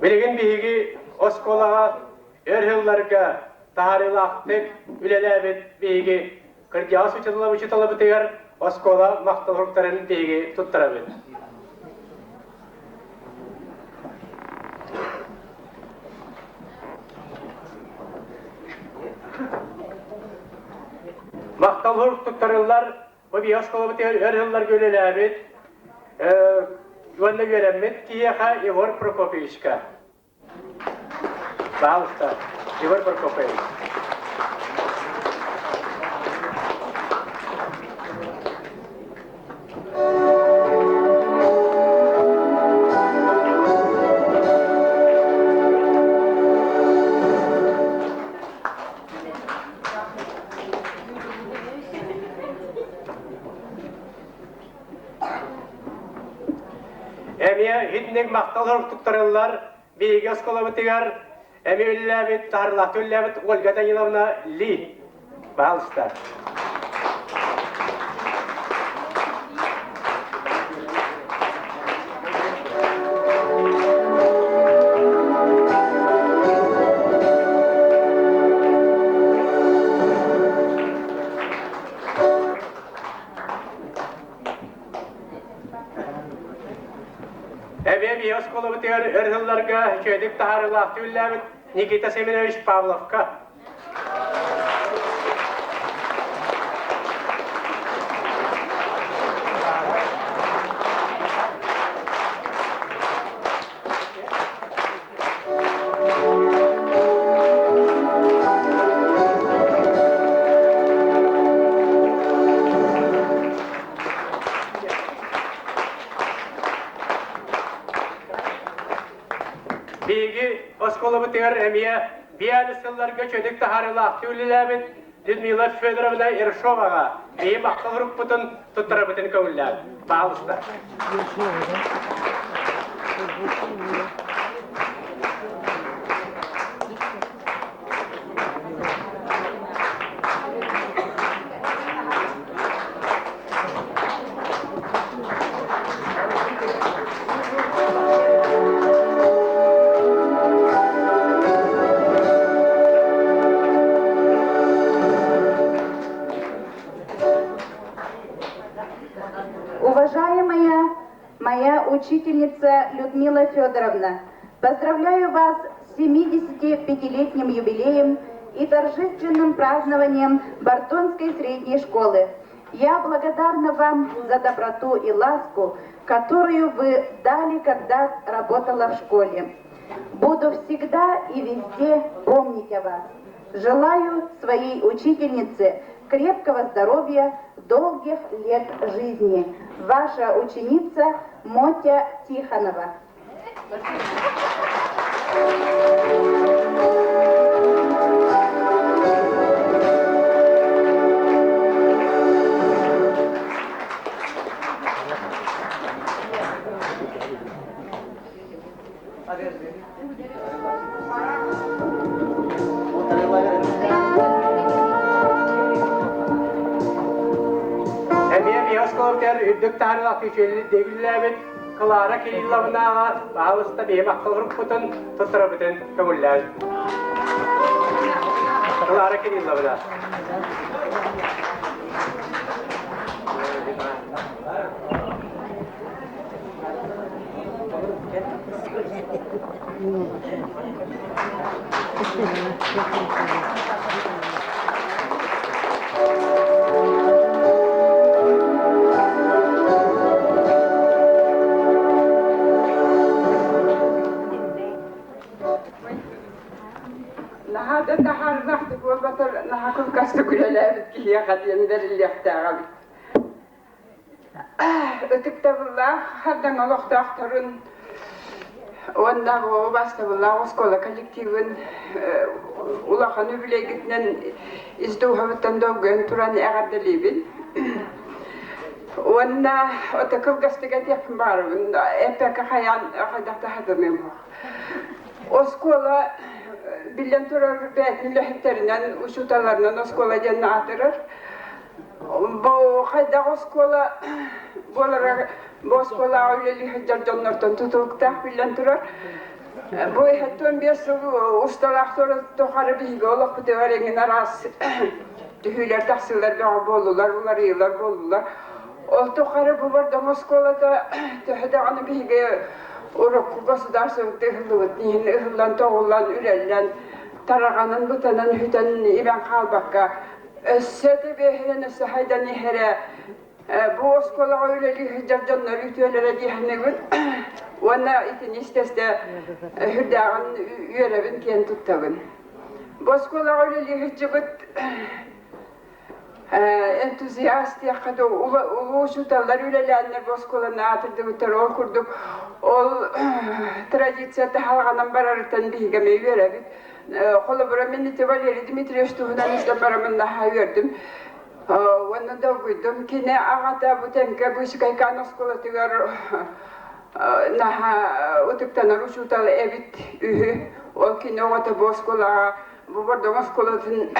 Билигин биһиги оскуолаҕа өр сылларга таһаарыылаахтык үлэлээбит биһиги кырдьаҕас учууталыбытыгар оскуола махтал суруктарын биһиги туттарабыт. Махтал сурук туттарыллар бу биһиги оскуолабытыгар өр сылларга үлэлээбит уонна үөрэммит киһиэхэ Егор Прокопьевичка. Пожалуйста, Егор Прокопьевич. Эмиэ итинник махтал туттарыллар биһиги оскуолабытыгар эмиэ үлэлээбит, таһарылаахтык үлэлээбит Ольга Даниловна Ли. Пожалуйста. Эбиэ биһи оскуолабытыгар өр сылларга үчүгэйдик таһаарыылаахтык үлэлээбит Никита Семенович Павловка. Биһиги оскуолабытыгар эмиэ биэс сылларга чөдүк таһаарыылаахтык үлэлээбит Людмила Федоровна Ершоваҕа биһи махтал рукпутун туттарабытын көҥүллээн. Пожалуйста. Уважаемая моя учительница Людмила Федоровна, поздравляю вас с 75-летним юбилеем и торжественным празднованием Бартонской средней школы. Я благодарна вам за доброту и ласку, которую вы дали, когда работала в школе. Буду всегда и везде помнить о вас. Желаю своей учительнице крепкого здоровья, долгих лет жизни. Ваша ученица Мотя Тихонова. Эмиэ биоскоптер үрдүк таһаарыылаах үчүгэйдик Клара Кирилловнаҕа баһылыста биһи махталырыппытын туттарабытын көҥүллээн. Клара Кирилловна. Наһаа да таһаардаахтык буолбатар, наһаа кылгастык үлэлээбит киһиэхэ диэн бэриллиэхтээҕэ эбит. Ытыктабыллаах Хардаҥ олохтоохторун уонна убаастабыллаах оскуола коллективын улахан үбүлүөйгүтүнэн ис дууһабыттан долгуйан туран эҕэрдэлиибин. Уонна ото кылгастык этиэхпин баҕарабын, эппэккэ хайаан хайдах да сатаныам суох. Оскуола биллэн турар бэйэтин үлэһиттэринэн, учууталларынан оскуола диэн аатырар. Бу хайдах оскуола буолара бу оскуолаҕа үлэлии сылдьар дьоннортон тутулуктаах биллэн турар. Бу 75 сыл усталаах тухары биһиги олохпутугар эҥин араас түһүүлэр тахсыылар бөҕө буоллулар, уларыйыылар буоллулар. Ол тухары бу Бордоҥ оскуолата төһө даҕаны биһиги урукку государство ыһыллыбыт иһин ыһыллан-тоҕуллан, үрэллэн, тараҕанан бытанан бүтэн ибэн хаалбакка Өссө тэбиэһинэн өссө хайдан иһэрэ бу оскуолаҕа үлэлии сылдьар дьоннор үтүөлэрэ диэхинибит уонна итини истэстэ үрдээҕин үөрэбин киэн туттабын. Бу оскуолаҕа үлэлии сылдьыбыт энтузиаст диэххэ да улуу учууталлар үлэлээннэр бу оскуоланы аатырдыбыттар ол курдук ол традиция таһалҕанан барарыттан биһиги эмиэ үөрэбит Холобура, мин ити Валерий Дмитриевич туһунан истэн бараммын наһаа үөрдүм. Уонна долгуйдум. Кини аҕата бу Тэҥкэ Быысыкайкаан оскуолатыгар наһаа ытыктанар учуутал эбит үһү. Ол кини оҕото бу оскуолаҕа, бу Бордоҥ оскуолатын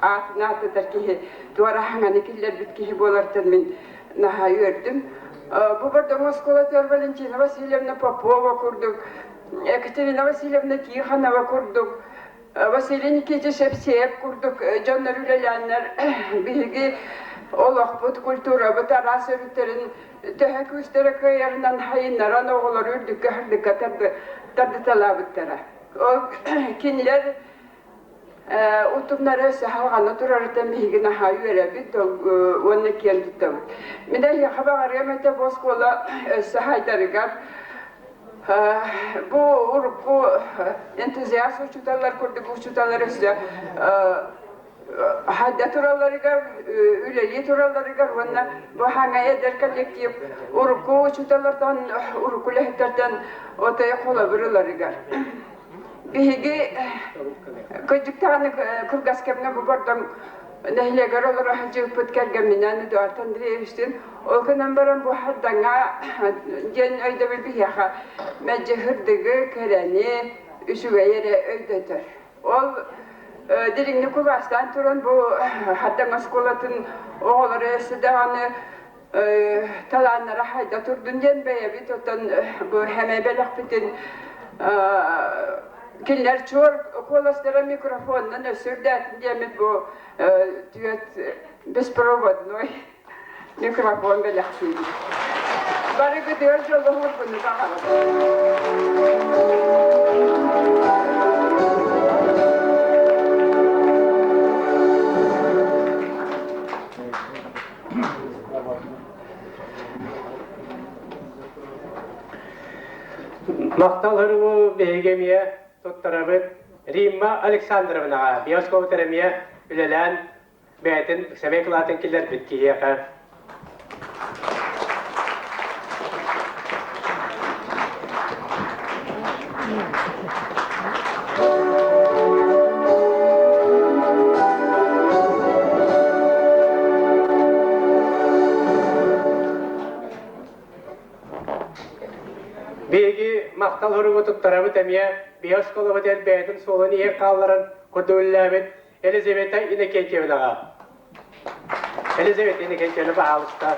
аатын ааттатар киһи, туора хаҥаны киллэрбит киһи буолартан мин наһаа үөрдүм. Бу Бордоҥ оскуолатыгар Валентина Васильевна Попова курдук Екатерина Васильевна Тихонова курдук, Василий Никитич Евсеев курдук дьоннор үлэлээннэр биһиги Олохпут, культурабыт араас өрүттэрин төһө күүстэрэ кыайарынан хайыннаран оҕолору үрдүккэ сырдыкка тардыталаабыттара. Ол кинилэр утумнара өссө халҕана турарыттан биһиги наһаа үөрэбит уонна киэн туттабыт. Мин эһиэхэ баҕарыам этэ бу оскуола өссө хайдарыгар бу урукку энтузиаст учууталлар курдук учууталлар өссө хайда туралларыгар, үлэлии туралларыгар уонна бу хаҥа эдэр коллектив урукку учууталлартан, урукку үлэһиттэртэн отой холобур ыларыгар. Биһиги кырдьык даҕаны кылгас кэмҥэ бу Бордоҥ нэһилиэгэр олоро сылдьыбыппыт кэргэмминээн Эдуард Андреевичтыын. Ол гынан баран бу Хардаҥа диэн өйдөбүл биһиэхэ мэлдьи сырдыгы, кэрэни, үчүгэйи эрэ өйдөтөр. Ол дириҥник убаастаан туран бу Хардаҥ оскуолатын оҕолоро өссө даҕаны талааннара хайда турдун диэн бэйэбит оттон бу хэмэ бэлэхпитин кинилэр чуор куоластара микрофонунан өссө үрдээтин диэммит бу түөт беспроводной микрофон бэлэхтиибит. Барыгытыгар дьолу-соргуну баҕарабын. Махтал ыруу биһиги эмиэ туттарабыт Римма Александровнаҕа биоскопутар эмиэ үлэлээн бэйэтин сэмэй кылаатын киллэрбит киһиэхэ. Биһиги махтал суругу туттарабыт эмиэ биосколобут элбээтин суолун иһэр хаалларан курдук Елизавета Иннокентьевнаҕа. Елизавета Иннокентьевна, пожалуйста.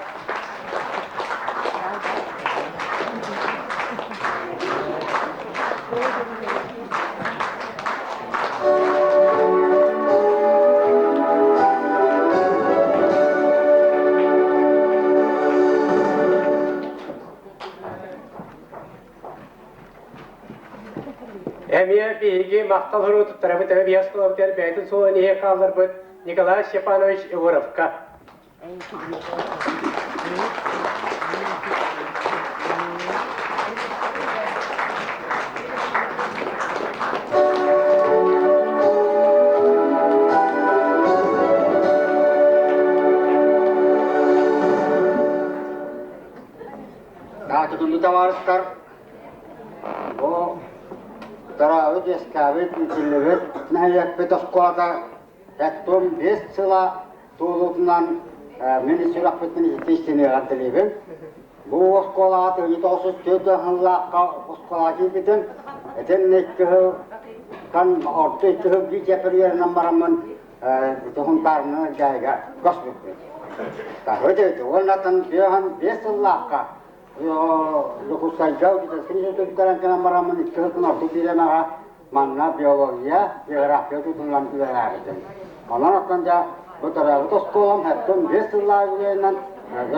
Эмиэ биһиги махтал суругу туттарабыт эмиэ биһиги оскуолабытыгар бэйэтин суолун иһэ хаалларбыт Николай Степанович Егоровка. Таатыгынны табаарыстар, бу төрөөбүт, үөскээбит, иитиллибит нэһилиэкпит оскуолата Эттом биэс сыла туолуутунан мин сүрэхпиттэн итии эҕэрдэлиибин. Бу оскуолаҕа 1904 сыллаахха оскуолаҕа киирбитим. Итиннэ икки сылтан орто икки сыл биир үөрэнэн бараммын Сунтаарынан Элгээйигэ көспүппүт. Уоннаттан биэс сыллаахха Дьокуускайга учительскай институт кэлэн бараммын икки сылтан ордук бириэмэҕэ манна биология, география тутуллан үлэлээбитим. Онон оттон дьэ бу төрөөбүт оскуолам хэттэн биэс сыллаах үбүлүөйүнэн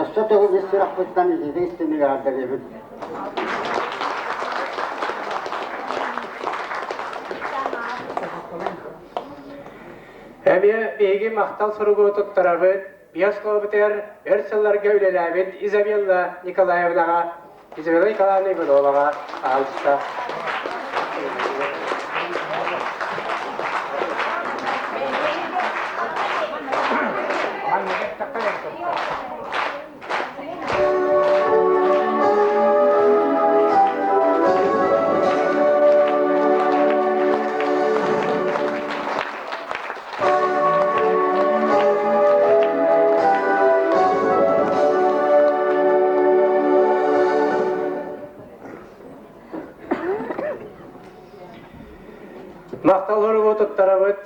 өссө төгүл ис сүрэхпиттэн итиитик истиҥник эҕэрдэлиибин. Эмиэ биһиги махтал суругу туттарабыт биоскуолабытыгар өр сылларга үлэлээбит Изабелла Николаевнаҕа, Изабелла Николаевна Ивановаҕа аҕалыста. Махтал суругу туттарабыт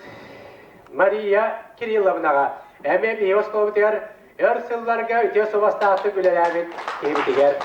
Мария Кирилловнаҕа эмиэ биһиги оскуолабытыгар өр сылларга үтүө суобастаахтык үлэлээбит киһибитигэр.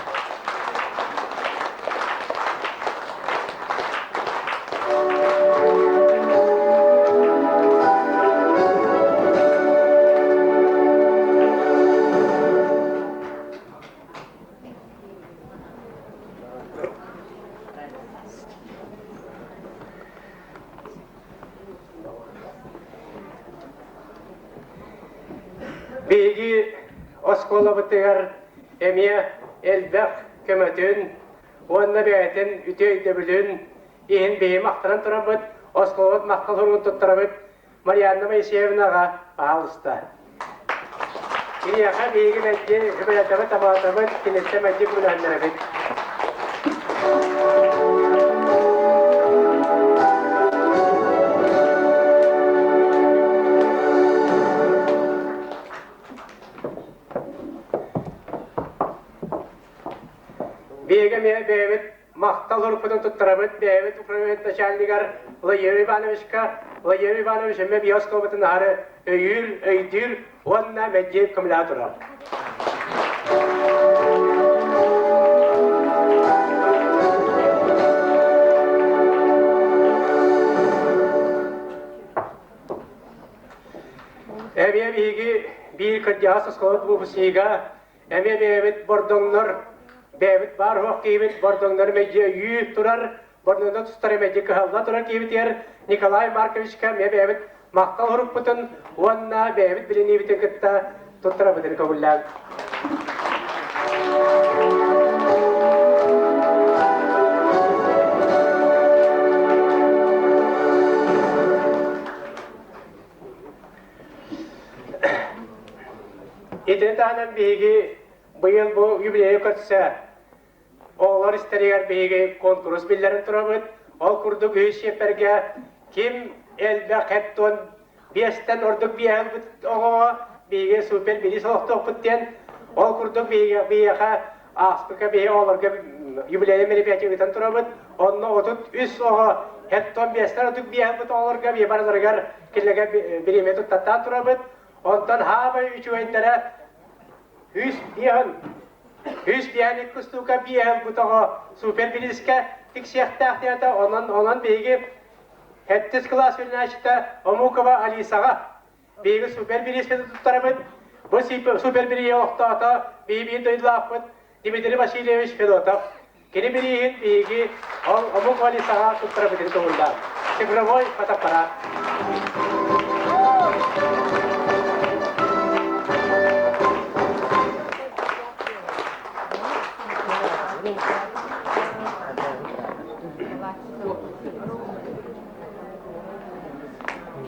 Биһиги оскуолабытыгар эмиэ элбэх көмөтүн уонна бэйэтин үтүө өйдөбүлүн иһин биһи махтанан турабыт, оскуолабыт махтал суругун туттарабыт Марианна Моисеевнаҕа паһаалыста. Киниэхэ биһиги мэлдьи сүбэлэтэбит, амаатабыт, киниттэн мэлдьи көмөлөһүннэрэбит. Биһиги эмиэ бэйэбит махтал уруккутун туттарабыт бэйэбит управление начальнигар Владимир Ивановичка. Владимир Иванович эмиэ биоскобытын аһары өйүүр, өйдүүр уонна мэлдьи көмөлөһө турар. Эмиэ биһиги биир кырдьаҕас оскуолабыт выпускнига Эмиэ бэйэбит бордоҥнор, бэйэбит баар суох киһибит бордоҥнор мэлдьи өйүү турар, бордоҥнор тустары мэлдьи кыһалла турар киһибитигэр Николай Марковичка эмиэ бэйэбит махтал сурукпутун уонна бэйэбит билиниибитин кытта туттарабытын көҥүллээн. Итини таһынан биһиги быйыл бу юбилейы көрсө оҕолор истэригэр биһиги конкурс биллэрэн турабыт. Ол курдук үһүс чиэппэргэ ким элбэх хеттон биэстэн ордук биэһэ ылбыт оҕоҕо биһиги супер бириис олохтоохпут диэн. Ол курдук биһиги биһиэхэ ааспыкка биһиги оҕолорго юбилейный мероприятие ыытан турабыт. Онно 33 оҕо хеттон биэстэн ордук биэһэ ылбыт оҕолорго биһи барыларыгар кинилэргэ бириэмэ туттаттаан турабыт. Онтон хаамай үчүгэйдэрэ үс биэһин үс биэһин икки устуука биэһин бутоҕо супер билискэ тиксиэхтээх диэтэ. Онон онон биһиги сэттис кылаас үөрэнээччитэ Омукова Алисаҕа биһиги супер билискэ туттарабыт. Бу супер билиһи олохтоото биһи биир дойдулаахпыт Дмитрий Васильевич Федотов. Кини бирииһин биһиги ол омук Алисаҕа туттарабытын көҥүллээх. Цифровой фотоаппарат.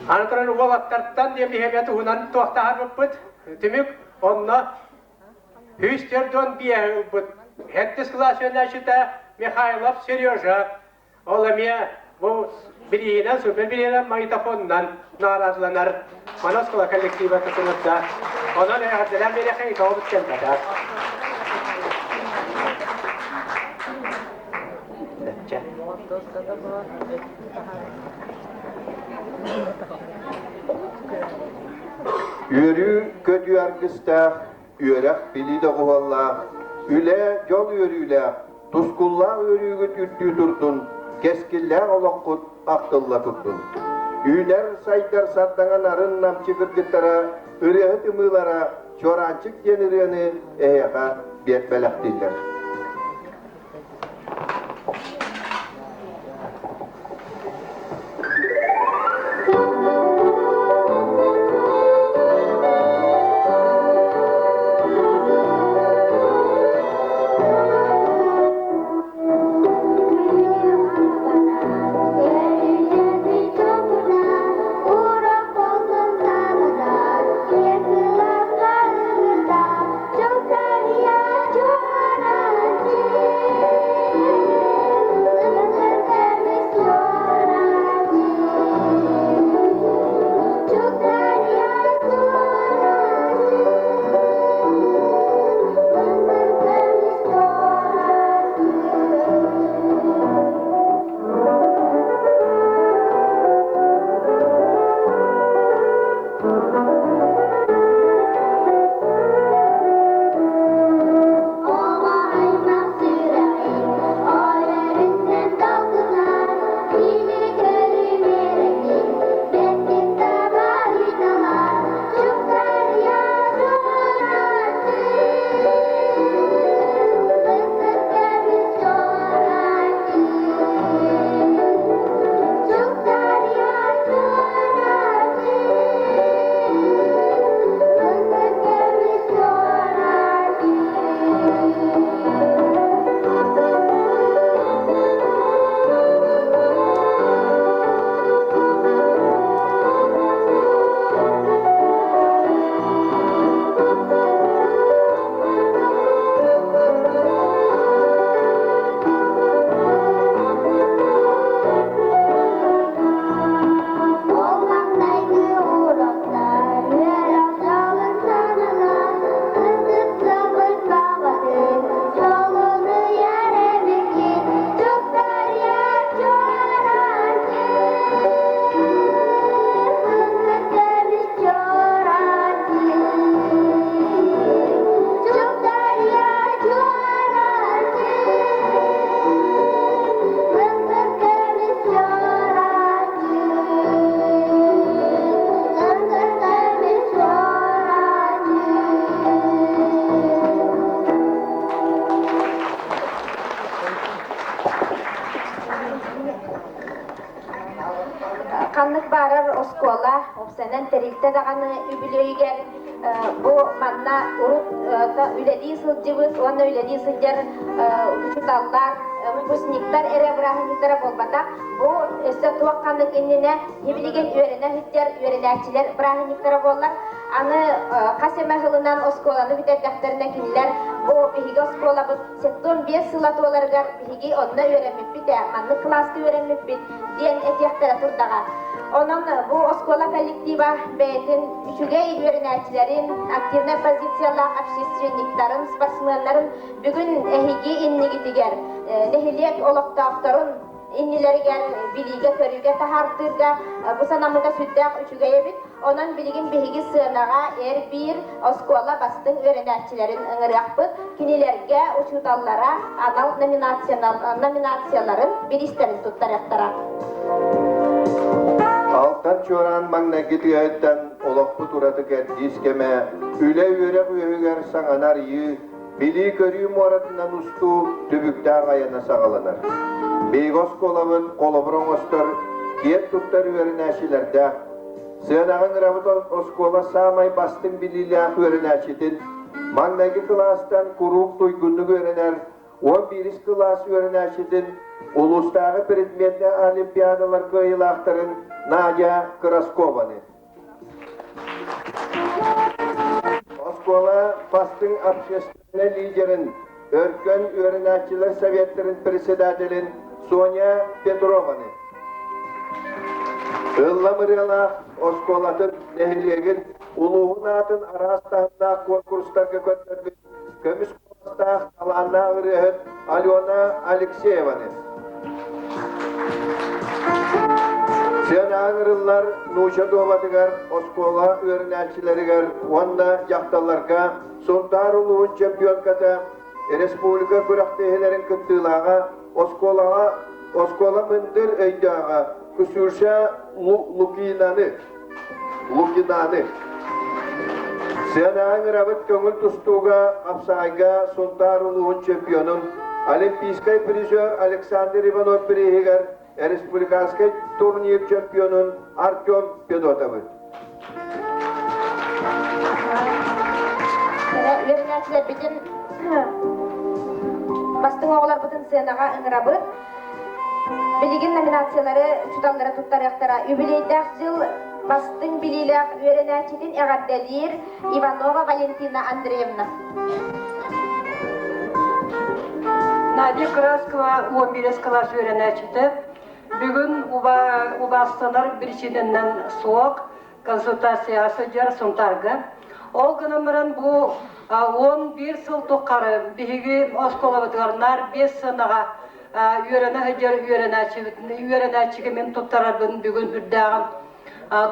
Аны туран уолаттартан диэн биһиэмэ туһунан туохтаһарбыппыт. Түмүк онно Үс төрдүөн биэһи ылбыт. Сэттис кылаас үөрэнээччитэ Михайлов Сережа. Ол эмиэ бу бирииһинэн, супер бирииһинэн магнитофонунан наҕараадаланар. Маны оскуола коллектива тутулунда. Онон эҕэрдэлээн биэриэххэ итоҕобут кэлбэтэ. Үөрүү-көтүү аргыстаах, үөрэх-билии доҕуһуоллаах, үлэ, дьол үөрүүлээх, тускуллаах үөрүүгүт үрдүү турдун, кэскиллээх олоххут ахтылла турдун. Үүнэр сайдар сардаҥа нарын намчы кыргыттара, ырыаһыт ымыылара Чуораанчык диэн ырыаны эһиэхэ биэт бэлэхтииллэр. оскуола, уопсайынан тэрилтэ даҕаны үбүлүөйүгэр бу манна урут үлэлии сылдьыбыт уонна үлэлии сылдьар учууталлар, выпускниктар эрэ бырааһынньыктара буолбатах. Бу өссө туох ханнык иннинэ билигин үөрэнэ сылдьар үөрэнээччилэр бырааһынньыктара буоллар. Аны хас эмэ сылынан оскуоланы бүтэрдэхтэринэ кинилэр бу биһиги оскуолабыт 75 сыла туоларыгар биһиги онно үөрэммиппит ээ, маннык кылааска үөрэммиппит диэн этиэхтэрэ турдаҕа. Онон бу оскуола коллектива бэйэтин үчүгэй үөрэнээччилэрин, активнай позициялаах общественниктарын, спортсменнарын бүгүн эһиги иннигитигэр нэһилиэк олохтоохторун иннилэригэр билиигэ-көрүүгэ таһаартыырга бу санаммыта сүрдээх үчүгэй эбит. Онон билигин биһиги сыанаҕа эр биир оскуола бастыҥ үөрэнээччилэрин ыҥырыахпыт. Кинилэргэ учууталлара анал номинацияларын бириистэрин туттарыахтара. Алтан чуораан маҥнайгы тыаһыттан олохпут ураты кэрдиис кэмэ, үлэ-үөрэх үөһүгэр саҥаны арыйыы, билии-көрүү муоратынан устуу түбүктээх айана саҕаланар. Биһиги оскуолабыт холобур оҥостор, киэн туттар үөрэнээччилэрдээх. Сыанаҕа ыҥырабыт оскуола саамай бастыҥ билиилээх үөрэнээччитин, маҥнайгы кылаастан куруук туйгуннук үөрэнэр 11 кылаас үөрэнээччитин, улуустааҕы предметнэй олимпиадалар кыайыылаахтарын Надя Краскованы. Оскуола бастыҥ общественнай лидерин, Өркөн үөрэнээччилэр советтарын председателин Соня Петрованы. Ыллам ырыалаах оскуолатын, нэһилиэгин, улууһун аатын араас таһымнаах конкурстарга көрдөрбүт көмүс куоластаах талааннаах ырыаһыт Алена Алексееваны. Сыанаҕа ыҥырыллар нуучча дуобатыгар оскуола үөрэнээччилэригэр уонна дьахталларга Сунтаар улууһун чемпионката, республика күрэхтэһиилэрин кыттыылааҕа, оскуолаҕа оскуола мындыр өйдөөҕө Ксюша Лукинаны Лукинаны Сыанаҕа ыҥырабыт көҥүл тустууга хапсаҕайга Сунтаар улууһун чемпионун, олимпийскай призер Александр Иванов бирииһигэр республиканскай турнир чемпионун Артем Федотовы. Үөрэнээччилэрбитин бастыҥ оҕолорбутун сыанаҕа ыҥырабыт. Билигин номинациялары учууталлара туттарыахтара. Юбилейдаах дьыл бастыҥ билиилээх үөрэнээччитин эҕэрдэлиир Иванова Валентина Андреевна. Надя Краскова 11 кылаас үөрэнээччитэ. Бүгүн убаастанар биричиинэнэн суох консультацияҕа сылдьар Сунтаарга. Ол гынан баран бу 11 сыл тухары биһиги оскуолабытыгар наар биэс сыанаҕа үөрэнэ сылдьар үөрэнээччигэ мин туттарарбын бүгүн үрдээҕин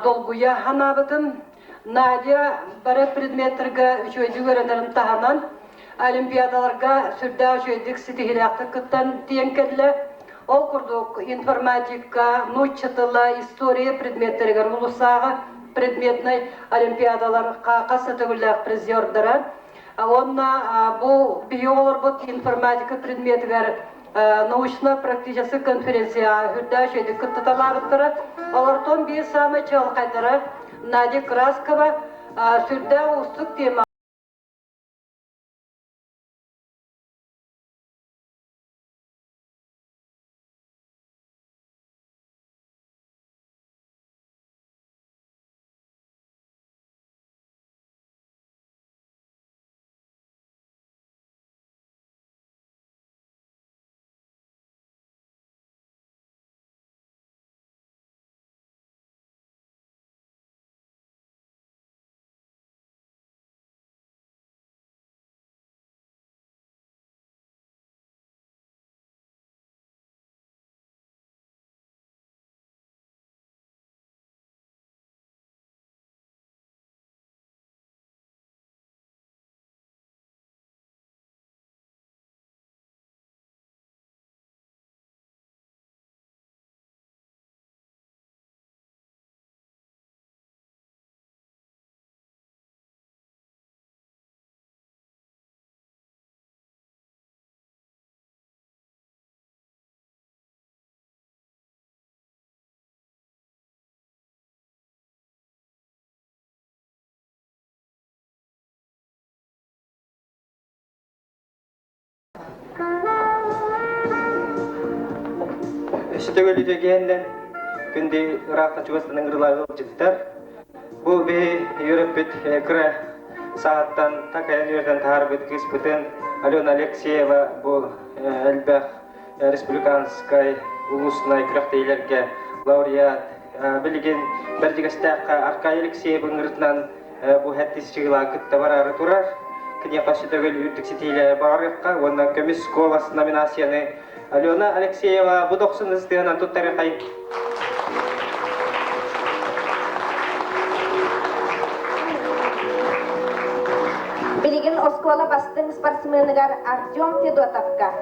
долгуйа санаабытым. Надя бары предметтэргэ үчүгэйдик үөрэнэрин таһынан олимпиадаларга сүрдээх үчүгэйдик ситиһиилээхтик кыттан тиийэн кэллэ. Ол курдук информатика, нуучча тыла, история предметтэригэр улусааҕы предметнай олимпиадалар хас да төгүллээх призердара. Уонна бу биһиги оҕолорбут информатика предметигэр научно-практическай конференцияҕа үрдээх үчүгэйдик кыттыталаабыттара. Олортон биир саамай чаҕылхайдара Надя Краскова сүрдээх уустук тема Өссө төгүл үтүөгэһиннэн күндү ыраахта чугастан ыҥырылаах ыалдьыттар. Бу биһи үөрэппит кыра сааттан такайан үөрэтэн таһаарбыт кыыспытын Алена Алексеева бу элбэх республиканскай улуснай күрэхтэһиилэргэ лауреат билигин Бэрдьигэстээххэ Аркадий Алексеев ыҥырытынан бу хэттис чыгылаа кытта бараары турар. Киниэхэ өссө төгүл үрдүк ситиилэри баҕарыахха уонна көмүс куолас номинацияны Алена Алексеева бу дохсун ыстыанан туттарыхай. Билигин оскуола бастыҥ спортсменыгар Артем Федотовка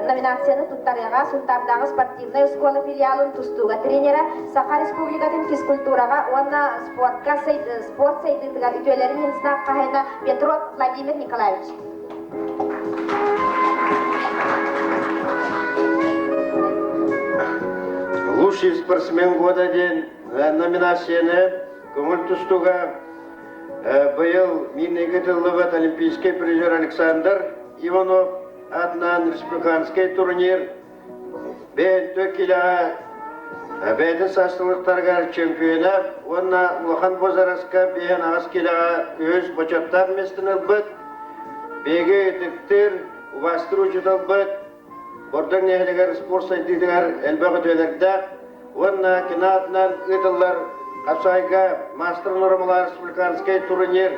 номинацияны туттарыаҕа Сунтаардааҕы спортивнай оскуола филиалын тустууга тренера, Саха Республикатын физкультураҕа уонна спортка спорт сайдыытыгар үтүөлэрин иһин снаах хаһайына Петров Владимир Николаевич. Лучший спортсмен года диэн номинацияны көҥүл тустууга быйыл Минныга тыллыбыт олимпийский призер Александр Иванов атынан республиканский турнир бэйэн килэҕэ бэйэтин саастылыктарыгар чемпиона уонна улахан возраска биэһэн аҕыс килэҕэ үһүс бочуоттаах миэстэни ылбыт биһиги ытыктыыр убаастыыр учууталбыт Бордоҥ нэһилиэгэр спорт сайдыытыгар элбэх үтүөлэрдээх уонна кини аатынан ыытыллар хапсаайга маастар нуормалаах республиканскай турнир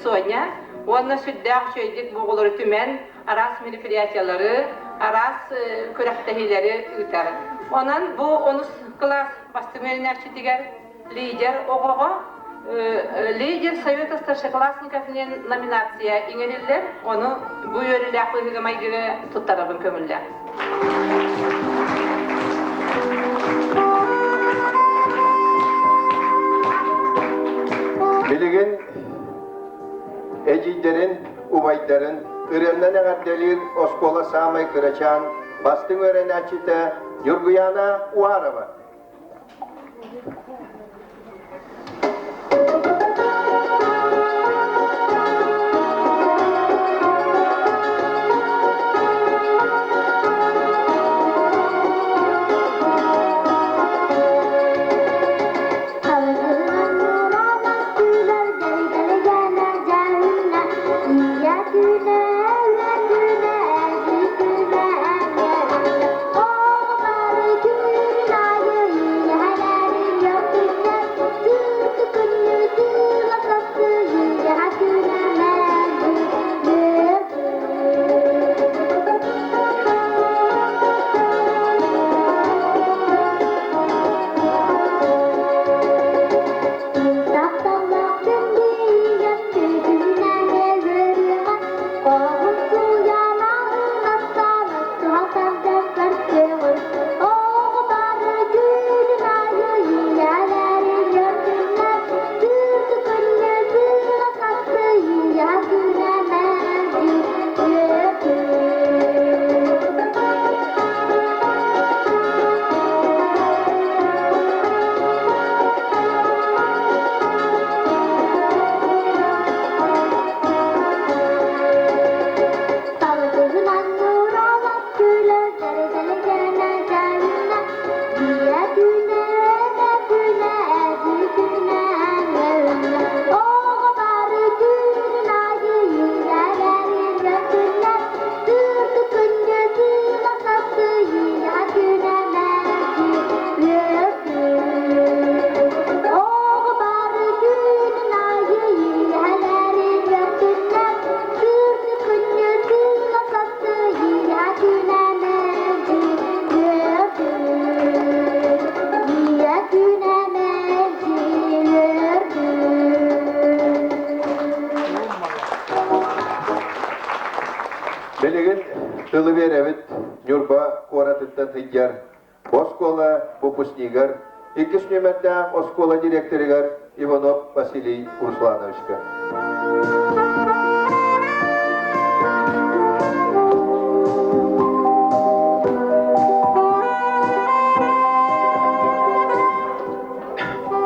Соня уонна сүрдээх үчүгэйдик бу оҕолору түмэн араас мероприятиялары, араас күрэхтэһиилэри ыытар. Онон бу онус кылаас бастыҥ үөрэнээччитигэр лидер оҕоҕо лидер совета старшеклассников диэн номинация иҥэриллэр. Ону бу үөрүүлээх быһыыга-майгыга туттарабын көҥүллээх. Билигин эдьиийдэрин, убайдарын ырыаннан эҕэрдэлиир оскуола саамай кырачаан бастыҥ үөрэнээччитэ Ньургуйаана Уарова. Билигин тылы биэрэбит Ньурба куоратыттан сылдьар оскуола выпускнигар, иккис нүөмэрдээх оскуола директорыгар Иванов Василий Руслановичка.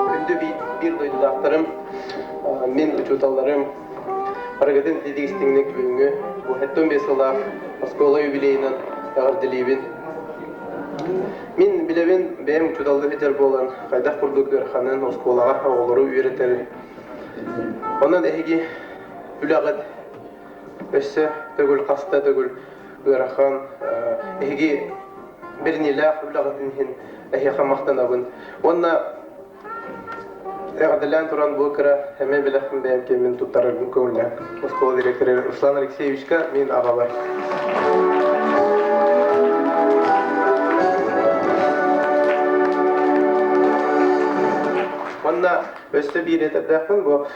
Күндү биир дойдулаахтарым, мин учууталларым, Арыгытын ититик истиҥник бүгүҥҥү бу 75 сыллаах оскуола юбилейынан эҕэрдэлиибин. Мин билэбин бэйэм учууталлыы сылдьар буолан хайдах курдук ыараханын оскуолаҕа оҕолору үөрэтэрин. Онон эһиги үлэҕит өссө төгүл хаста төгүл ыарахан эһиги бэриниилээх үлэҕитин иһин эһиэхэ махтанабын. Уонна Эҕэрдэлээн туран бу кыра эмиэ бэлэхпин бэйэм киэммин туттарарбын көҥүллээн оскуола директора Руслан Алексеевичка мин аҕабар. Уонна өссө биир этэрдээхпин бу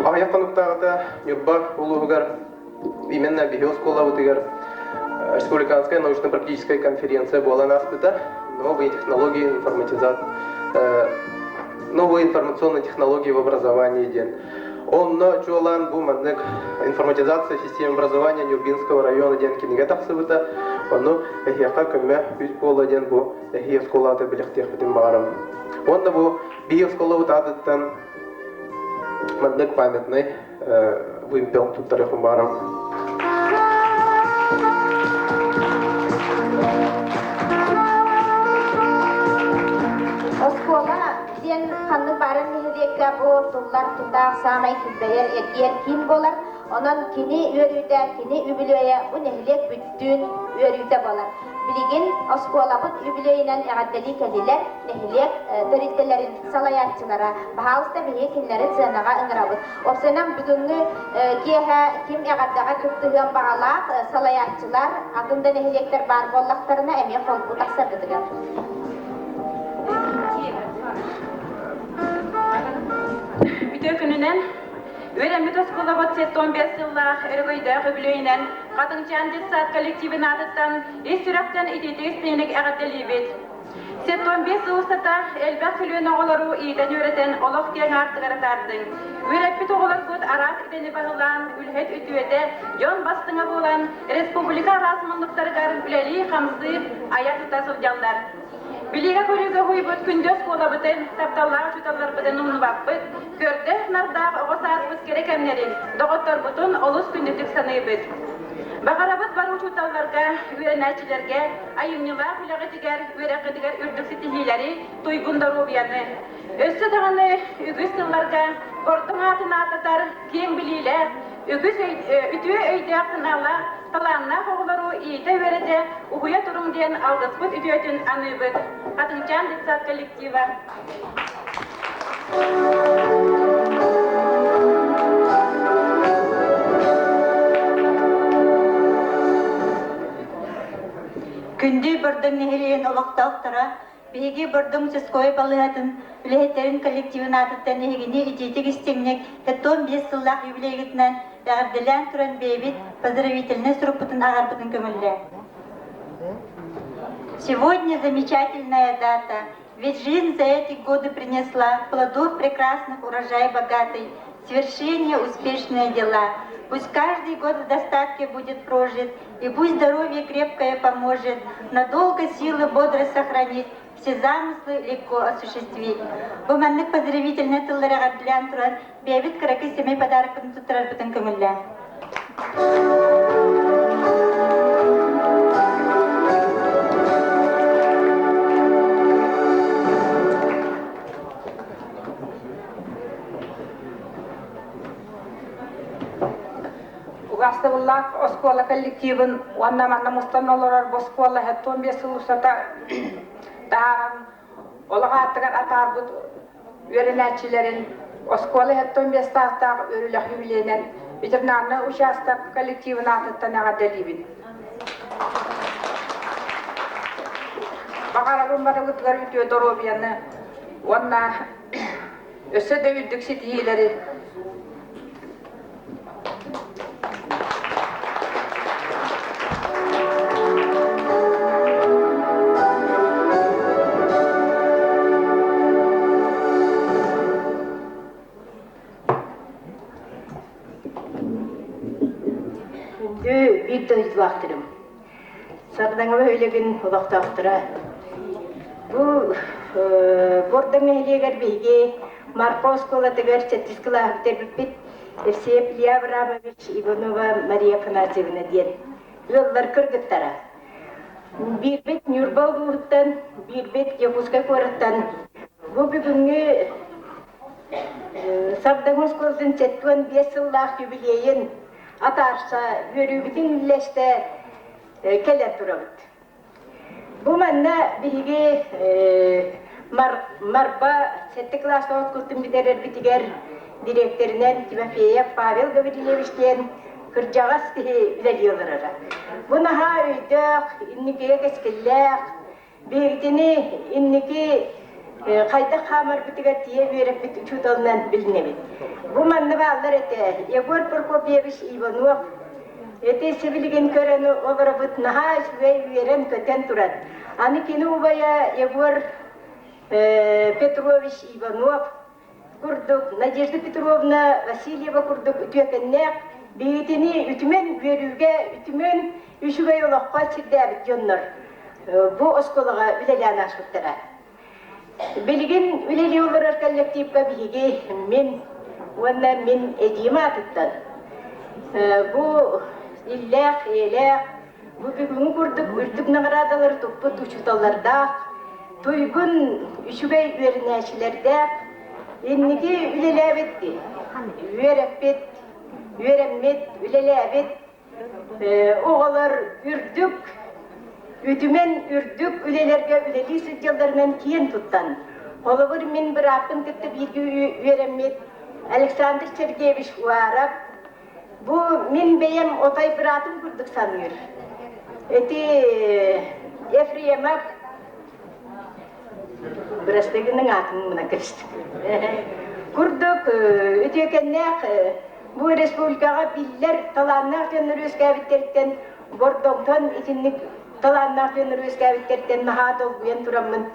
аҕыйах хонуктааҕыта Ньурба улууһугар именно биһи оскуолабытыгар республиканская научно-практическая конференция буолан ааспыта. Новые технологии информатизации, новые информационные технологии в образовании диэн. Онно чуолаан бу маннык информатизация системы образования Нюрбинского района диэн кинигэ тахсыбыта. Ону эһиэхэ көмө үс буола диэн бу эһии оскуолата билэхтиэхпитин баҕарам. Уонна бу биһи оскуолабыт аатыттан маннык памятный вымпел туттарыахпын баҕарабын. Оскуола диэн ханнык баарын нэһилиэккэ бу туллар тутаах саамай килбэйэр эргиэр киин буолар. Онон кини үөрүүтэ, кини үбүлүөйэ бу нэһилиэк бүттүүн үөрүүтэ буолар. Билигин оскуолабыт үбүлүөйүнэн эҕэрдэлии кэллилэр нэһилиэк тэрилтэлэрин салайааччылара. Баһаалыста биһиги кинилэри сыанаҕа ыҥырабыт. Уопсайынан бүгүҥҥү киэһэ ким эҕэрдэҕэ кыттыһыан баҕалаах салайааччылар, атын да нэһилиэктэр баар буоллахтарына эмиэ холбуу тахсаргытыгар. Үтүө күнүнэн Үөрэммит оскуолабыт 75 сыллаах өрөгөйдөөх үбүлүөйүнэн Хатыҥчаан детсад коллективын аатыттан ис сүрэхтэн итиитик истиҥник эҕэрдэлиибит. 75 сыл устата элбэх көлүөнэ оҕолору иитэн-үөрэтэн олох киэҥ аартыгар атаардыҥ. Үөрэппит оҕолоргут араас идэни баһылаан, үлэһит үтүөтэ, дьон бастыҥа буолан, республика араас муннуктарыгар үлэлии-хамсыы, айа-тута сылдьаллар. Билиигэ-көрүүгэ уһуйбут күндү оскуолабытын, тапталлаах учууталларбытын умнубаппыт, көрдөөх-нардаах оҕо сааспыт кэрэ кэмнэрин, доҕотторбутун олус күндүтүк саныыбыт. Баҕарабыт бары учууталларга, үөрэнээччилэргэ айымньылаах үлэҕитигэр, үөрэххитигэр үрдүк ситиһиилэри, туйгун доруобуйаны. Өссө даҕаны үгүс сылларга Бордоҥ аатын ааттатар киэҥ билиилээх, үгүс үтүө өйдөөх-санаалаах, талааннаах оҕолору иитэ-үөрэтэ, уһуйа туруҥ диэн алгыспыт үтүөтүн аныыбыт. Хатыҥчаан детсад коллектива. Күндү Бордоҥ нэһилиэгин олохтоохторо, биһиги Бордоҥ участковай балыыһатын үлэһиттэрин коллективын аатыттан эһигини итиитик истиҥник 75 сыллаах юбилейгытынан эҕэрдэлээн туран бэйэбит поздравительнай сурукпутун ааҕарбытын көҥүллээ. Сегодня замечательная дата, ведь жизнь за эти годы принесла плодов прекрасных урожай богатый, свершение успешные дела. Пусть каждый год в достатке будет прожит, и пусть здоровье крепкое поможет, надолго силы бодро сохранить, все замыслы легко осуществить. Бу маннык поздравительнай тыллары эҕэрдэлээн туран, бэйэбит кыракый сэмэй подарокпытын туттарарбытын көҥүллээ. Убаастабыллаах оскуола коллективын уонна манна мустан олорор бу оскуола 75 сыл устата таһааран олох ааттыгар атаарбыт үөрэнээччилэрин оскуола 75 саастаах үөрүүлээх юбилейинэн ветеринарнай учаастак коллективын аатыттан эҕэрдэлиибин. Баҕарабын барыбытыгар үтүө доруобуйаны уонна өссө да үрдүк ситиһиилэри Күндү биир дойдулаахтарым, Сардаҥа бөһүөлэгин олохтоохторо. Бу Бордоҥ нэһилиэгэр биһиги Марха оскуолатыгар сэттис кылааһы бүтэрбиппит Евсеев Илья Абрамович, Иванова Мария Афанасьевна диэн ыаллар кыргыттара. Биирбит Ньурба улууһуттан, биирбит Якутскай куораттан. Бу бүгүҥҥү Сардаҥа оскуолатын 75 сыллаах юбилейын атаарса, үөрүүбүтүн үллэстэ кэлэн турабыт. Бу манна биһиги Марба сэттэ кылаастаах оскуолатын бүтэрэрбитигэр дириэктэринэн Тимофеев Павел Гаврильевич диэн кырдьаҕас киһи үлэлии олороро. Бу наһаа өйдөөх, инникигэ кэскиллээх, биһигитини инники хайдах хаамарбытыгар тиийэ үөрэппит учууталынан билинэбит. Бу манна бааллар этэ Егор Прокопьевич Иванов ити сибилигин көрөн олоробут наһаа үчүгэй үөрэн-көтөн туран. Аны кини убайа Егор Петрович Иванов курдук Надежда Петровна Васильева курдук үтүөкэннээх биһигитини үтүмэн үөрүүгэ, үтүмэн үчүгэй олоххо сирдээбит дьоннор бу оскуолаҕа үлэлээн ааспыттара. Билигин үлэлии олорор коллективка биһиги мин уонна мин эдьиийим аатыттан бу иллээх, эйэлээх, бу бүгүҥҥү курдук үрдүк наҕараадалары туппут учууталлардаах, туйгун үчүгэй үөрэнээччилэрдээх, инники үлэлээбит, үөрэппит, үөрэммит, үлэлээбит оҕолор үрдүк, үтүмэн үрдүк үлэлэргэ үлэлии сылдьалларынан киэн туттан, холобур, мин бырааппын кытта бииргэ үөрэммит Александр Сергеевич Уаров Бу мин бэйэм отой быраатым курдук саныыр. Ити Ефремов бырастыгының аатын мына кэбистим. Курдук үтүөкэннээх бу республикаҕа биллэр талааннаах дьоннор үөскээбиттэриттэн Бордоҥтон итинник талааннаах дьоннор үөскээбиттэриттэн наһаа долгуйан тураммын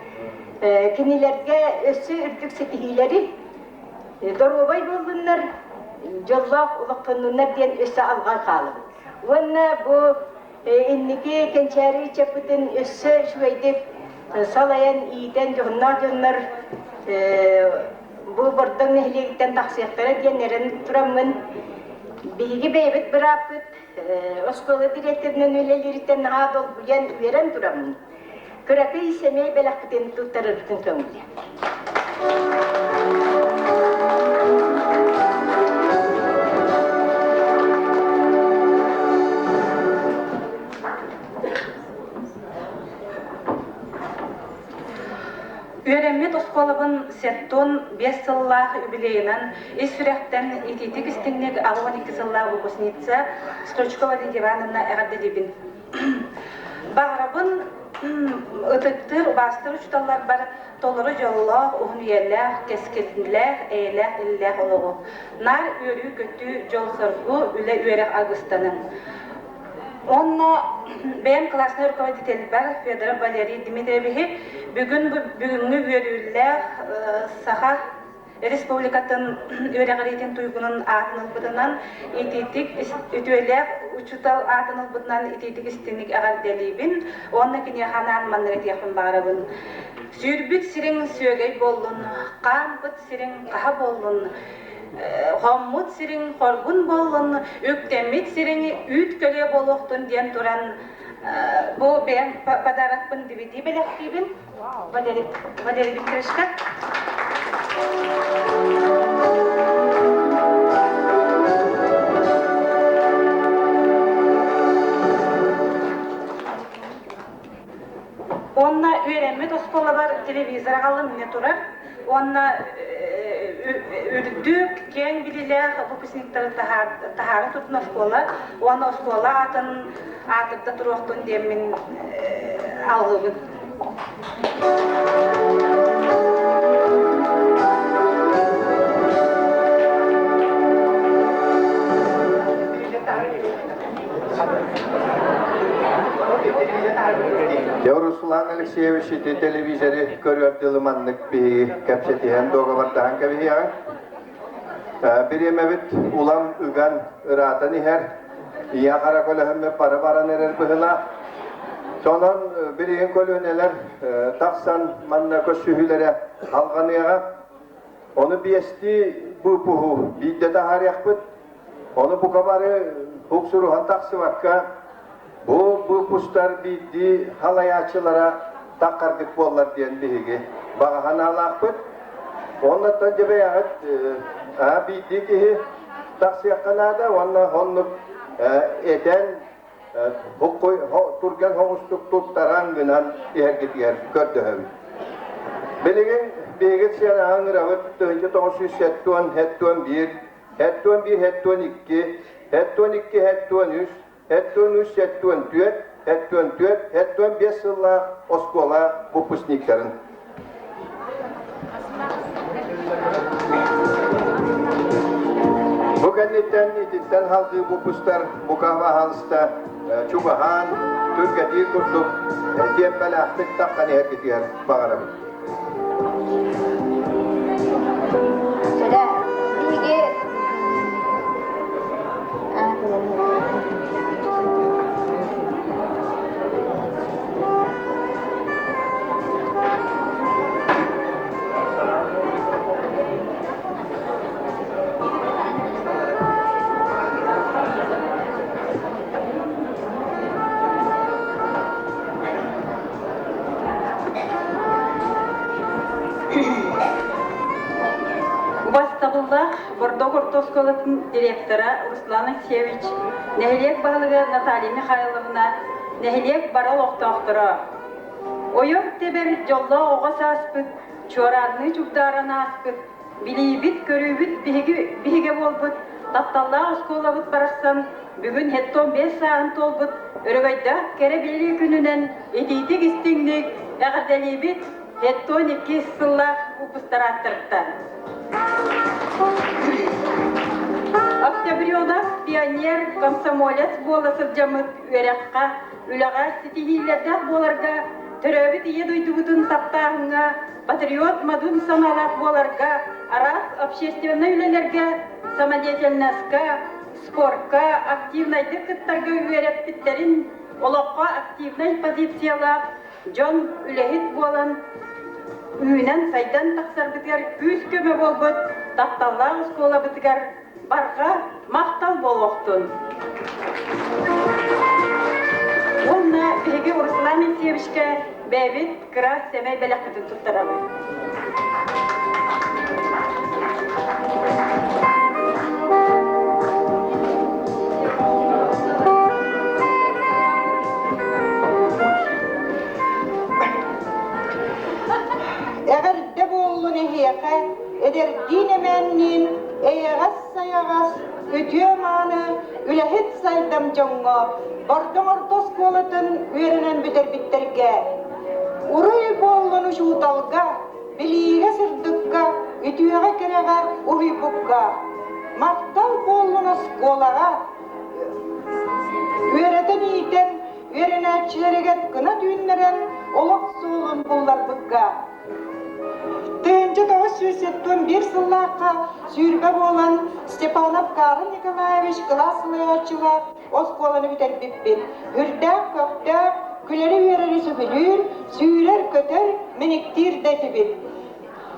кинилэргэ өссө үрдүк ситиһиилэри Доруобай буоллуннар, дьоллоох олохтоннуннар диэн өссө алҕаан хаалабыт. Уонна бу инники кэнчээри ыччаппытын өссө үчүгэйдик салайан, иитэн, дьоһуннаах дьоннор бу Бордоҥ нэһилиэгиттэн тахсыахтара диэн эрэн тураммын, биһиги бэйэбит бырааппыт оскуола дириэктэринэн үлэлиириттэн наһаа долгуйан, үөрэн тураммын, Кыракый сэмэй бэлэхпитин туттарарбытын көҥүллүө. Үөрэммит оскуолабын сеттон 5 сыллаах юбилейынан ис сүрэхтэн итиитик истиҥник 62 сыллаах выпускница Стручкова Лидия Ивановна эҕэрдэлиибин. Баҕарабын ытыктыыр, убаастыыр учууталларбар толору дьоллоох, уһун үйэлээх, кэскиллээх, эйэлээх, иллээх олоҕу. Наар үөрүү-көтүү, дьол-соргу, үлэ-үөрэх аргыстаныҥ. Онно бэйэм классный руководительбар Федоров Валерий Дмитриевиһи бүгүн бүгүҥҥү үөрүүлээх саха республикатын үөрэҕириитин туйгунун аатын ылбытынан итиитик үтүөлээх учуутал аатын ылбытынан итиитик истиҥник эҕэрдэлиибин уонна киниэхэ анаан маннык этиэхпин баҕарабын. Сүүрбүт сириҥ сүөгэй буоллун, хаампыт сириҥ хаһа буоллун, хоммут сириҥ хоргун буоллун, үктэммит сириҥ үүт көлүө буолуохтун диэн туран бу бэйэм подарокпын DVD бэлэхтиибин. Валерий, Валерий Викторовичка. Уонна үөрэммит оскуолабар телевизор аҕалым мне турар. Уонна үрдүк, киэҥ билиилээх выпускниктары таһаара турдун оскуола. Уонна оскуола аатын аатырда туруохтун диэммин алгыбын. Дьэ, Руслан Алексеевич ити телевизоры көрүөр дылы маннык биһиги кэпсэтиһэн дуогабардаһан кэбиһиэҕиҥ. Бириэмэбит улам ыган ыраатан иһэр. Ийэ хара көлөһөммүт бары баран эрэр быһыылаах. Сонон билигин көлүөнэлэр тахсан манна көрсүһүүлэрэ алҕаныаҕа. Ону биэстии быыпуһу биирдэ таһаарыахпыт. Ону бука бары уксуруһан тахсыбакка, бу выпустар биирдии халайааччылара таххаргыт буоллар диэн биһиги баҕа санаалаахпыт. Оннуттан дьэ бэйэҕит биирдии киһи тахсыахха наада уонна оннук этэн тургэн соҕустук туттаран гынан иһэргитигэр көрдөһөбүт. Билигин биһиги сыанаҕа ыҥырабыт 1971 71 72 72 73 73 74 74 75 сыллаах оскуола выпускниктарын. Бу кэнниттэн итинтэн халгыы выпустар бука баһаалыста чугаһаан, түргэтиир курдук тиэмпэлээхтик таххан иһэргитигэр баҕарабын. Чэ, биһиги Убастабыллаах Бордоҥ орто оскуолатын директора Руслан Алексеевич, нэһилиэк баһылыга Наталья Михайловна, нэһилиэк бары олохтоохторо. Ойор тэбэр дьоллоох оҕо сааспыт, чуораанныы чугдааран ааспыт, билиибит, көрүүбүт биһиги биһигэ буолбут, тапталлаах оскуолабыт барахсан бүгүн хеттон 5 сааһын туолбут өрөгөйдөөх кэрэ билии күнүнэн итиитик истиҥник эҕэрдэлиибит хеттон 2 сыллаах выпустарааттарыттан. Октябренок пионер, комсомолец буола сылдьаммыт үөрэххэ, үлэҕэ ситиһиилэрдээх буоларга, төрөөбүт ийэ дойдубутун таптааһыҥҥа, патриот модун санаалаах буоларга, араас общественнай үлэлэргэ, самодеятельноска, спорка активнайдык кыттарга үөрэппиттэрин олоххо активнай позициялаах дьон үлэһит буолан үүнэн-сайдан тахсарбытыгар күүс-көмө буолбут тапталлаах оскуолабытыгар барҕа махтал буолуохтун. Уонна биһиги Руслан Алексеевичка бэйэбит кыра сэмэй бэлэхпитин туттарабыт. Эҕэрдэ буоллун эһиэхэ, эдэрдиин эмээнниин, эйэҕэс-сайаҕас, үтүө-мааны, үлэһит сайдам дьоҥҥо Бордоҥ орто оскуолатын үөрэнэн бүтэрбиттэргэ Уруй буоллун учууталга, билиигэ сырдыкка, үтүөҕэ-кэрэҕэ уһуйбукка. Махтал буоллун оскуолаҕа, үөрэтэн-иитэн, үөрэнээччилэригэр кынат үүннэрэн олох суолун булларбыкка. 1971 сыллаахха 20 буолан Степанов Карл Николаевич кылаас салайааччылаах оскуоланы бүтэрбиппит. Үрдээх көхтөөх, күлэри-үөрэри сөбүлүүр, сүүрэр-көтөр, мэниктиир да этибит.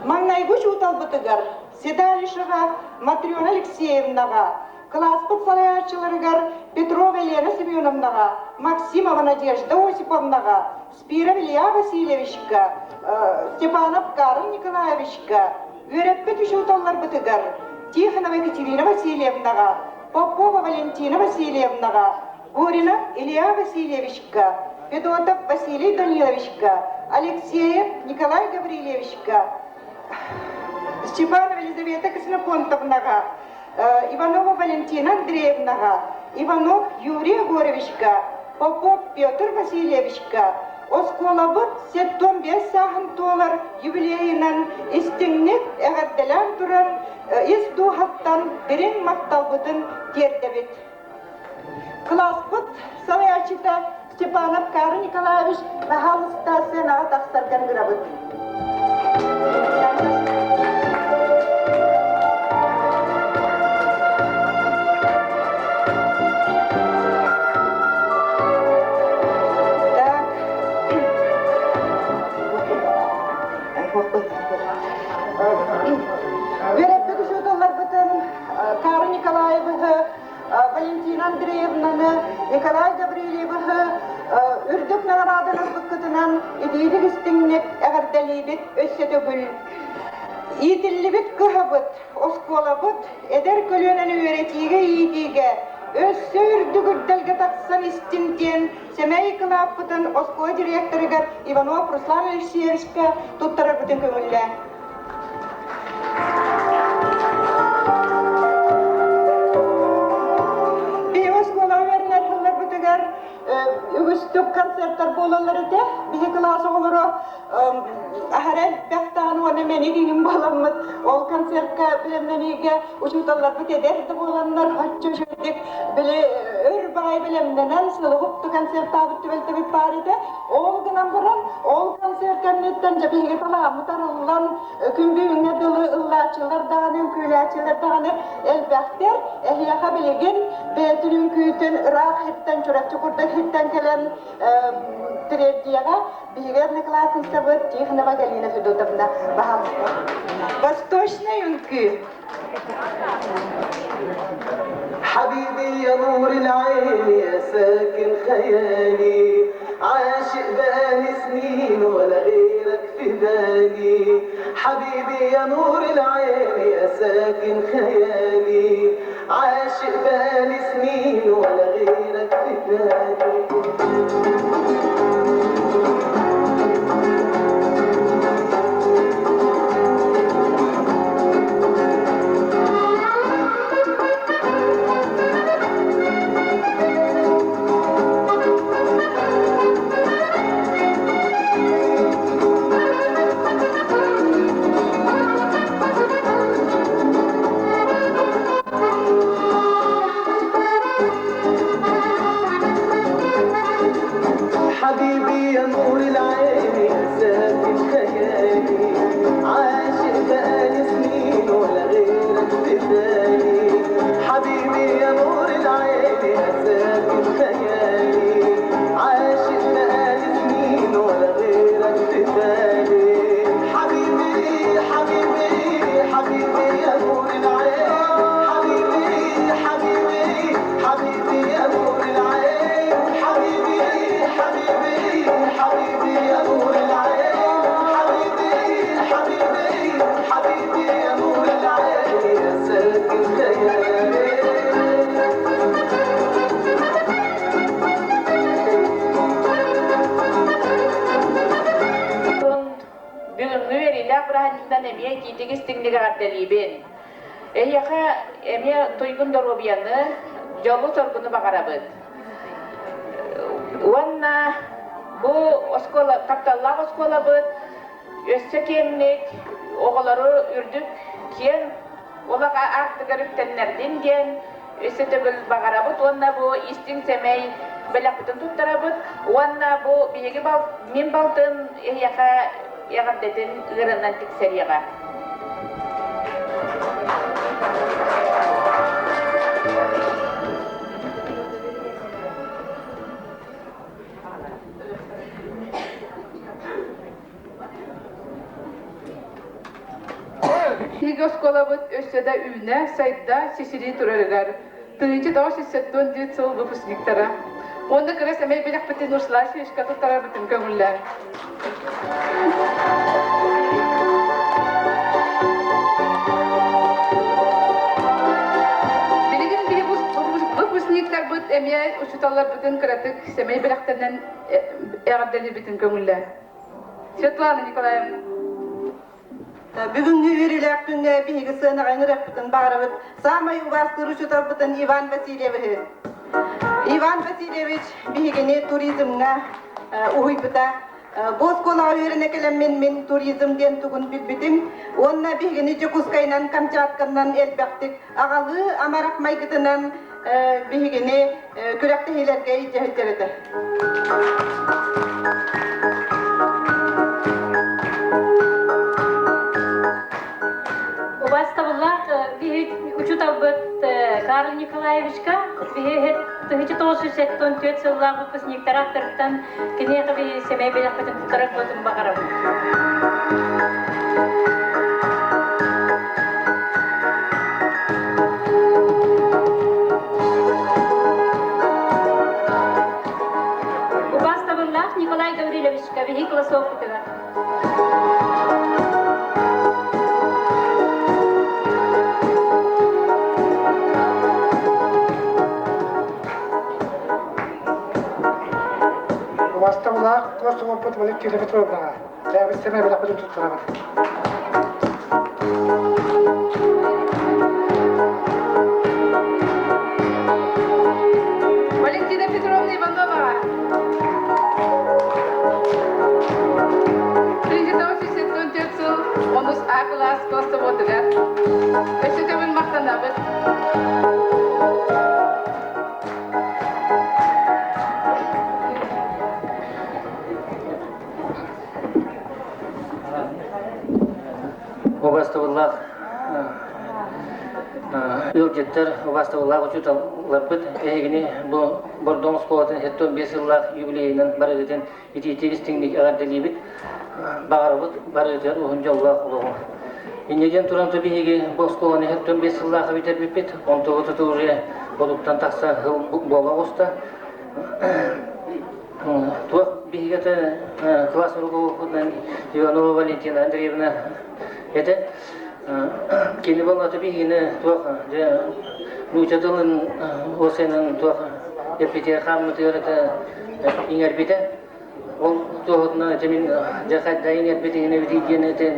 Маҥнайгы учууталбытыгар Седалишева Матрена Алексеевнаҕа, кылааспыт салайааччыларыгар Петрова Елена Семеновнаҕа, Максимова Надежда Осиповнаҕа, Спиров Илья Васильевичка, Степанов Карл Николаевичка, үөрэппит учууталларбытыгар Тихонова Екатерина Васильевнаҕа, Попова Валентина Васильевнаҕа, Горинов Илья Васильевичка, Федотов Василий Даниловичка, Алексеев Николай Гаврильевичка, Степанова Елизавета Ксенофонтовнаҕа, Иванова Валентина Андреевнаҕа, Иванов Юрий Егоровичка, Попов Петр Васильевичка оскуолабыт 75 сааһын туолар юбилейынан истиҥник эҕэрдэлээн туран ис дууһаттан дириҥ махталбытын тиэрдэбит. Кылааспыт салайааччыта Степанов Карл Николаевич баһаалыста сыанаҕа тахсарга ыҥырабыт. Валентина Андреевнаны, Николай Гаврильевиһы үрдүк наҕараадаларбыккытынан итиитик истиҥник эҕэрдэлиибит өссө төгүл. Иитиллибит кыһабыт, оскуолабыт эдэр көлүөнэни үөрэтиигэ-иитиигэ өссө үрдүк үрдэлгэ тахсан истин диэн сэмэй кылааппытын оскуола директорыгар Иванов Руслан Алексеевичка туттарарбытын көҥүллээн. Биһиги оскуолаҕа үөрэнэр сылларбытыгар үгүстүк концерттар буолаллар этэ. Биһи кылаас оҕолоро аһара элбэх даҕаны уонна мэник иҥин буоламмыт ол концертка бэлэмнэниигэ учууталларбыт эдэр да буоланнар оччо үчүгэйдик били өр баҕайы бэлэмнэнэн сылы концертаабыт түбэлтэбит баар этэ. Ол гынан баран ол концерт кэнниттэн дьэ биһиги талааммыт арыллан күн бүгүҥҥэ дылы ыллааччылар даҕаны үҥкүүлээччилэр даҕаны элбэхтэр. Эһиэхэ билигин бэйэтин үҥкүүтүн ыраах иһиттэн Чурапчы курдук иһиттэн кэлэн тириэрдиэҕэ биһиги одноклассницабыт Тихонова Галина Федотовна баһаалыста. Восточная үҥкүү. حبيبي يا نور العين يا ساكن خيالي عاشق بقالي سنين ولا غيرك في بالي حبيبي يا نور العين يا ساكن خيالي عاشق بقالي سنين ولا غيرك في بالي حبيبي يا نور العين يا ساكن خيالي عاشق بقالي سنين ولا غيرك في بالي حبيبي يا نور العين يا ساكن خيالي عاشق بقالي سنين ولا غيرك في بالي حبيبي حبيبي حبيبي يا نور العين حبيبي حبيبي حبيبي يا نور العين حبيبي حبيبي حبيبي يا نور العين حبيبي حبيبي حبيبي يا نور العين يا ساكن خيالي Бүгүҥҥү үөрүүлээх бырааһынньыктан эмиэ итиитик истиҥник эҕэрдэлиибин. Эһиэхэ эмиэ туйгун доруобуйаны, дьолу-соргуну баҕарабыт. Уонна бу оскуола, тапталлаах оскуолабыт өссө киэҥник оҕолору үрдүк киэҥ олох аартыгар үктэннэрдин диэн өссө төгүл баҕарабыт уонна бу истиҥ сэмэй бэлэхпитин туттарабыт уонна бу биһиги бал, мин балтым эһиэхэ эҕэрдэтин ыырынан тиксэриэҕэ. Биһиги оскуолабыт өссө да үүнэ, сайда, сисирии турарыгар 1974 сыл выпускниктара. Уонна кыра сэмэй бэлэхпитин Руслан Шишка туттарарбытын көҥүллээн. Билигин биһи выпускниктарбыт эмиэ учууталларбытын кыратык сэмэй бэлэхтэринэн эҕэрдэлиирбитин көҥүллээн. Светлана Николаевна. Бүгүҥҥү үөрүүлээх күҥҥэ биһиги сыанаҕа ыҥырыахпытын баҕарабыт саамай убаастыыр учууталбытын Иван Васильевиһы. Иван Васильевич биһигини туризмҥа уһуйбута. Бу оскуолаҕа үөрэнэ кэлэммин мин туризм диэн тугун билбитим уонна биһигини Дьокуускайынан, Камчатканан элбэхтик аҕалыы амарах майгытынан биһигини күрэхтэһиилэргэ илдьэ сылдьар этэ. Убастабыллаах биһи учууталбыт Карл Николаевичка биһи 1974 сыллаах выпускниктар аттарыттан киниэхэ биһи сэмэй бэлэхпитин туттарар буотун баҕарабын. класс Валентина Петровнаҕа бэйэбит сэмэй бэлэхпитин туттарабыт. Валентина Петровна Ивановаҕа. Президент 174 сыл онус А кылаас классоводыгар. Өссө төгүл махтанабыт. Убастабыллаах ыалдьыттар, убастабыллаах учууталларбыт эһигини бу Бордоҥ оскуолатын 75 сыллаах юбилейынан барыгытын итиитик истиҥник эҕэрдэлиибит. Баҕарабыт барыгытыгар уһун дьоллоох олоҕу. Инньэ диэн туран биһиги бу оскуоланы 75 сыллаах бүтэрбиппит. Онтубут уже бодуктан тахса сыл буола оҕуста. Туох биһигэтэ класс руководитель Иванова Валентина Андреевна этэ. Кини боллата биһигини туох дьэ нуучча тылын осенын туох эппитигэр хааммытыгар это иҥэрбитэ. Ол туоһутунан ити мин дьэ хайда иҥэрбит иҥнэбитий диэн ити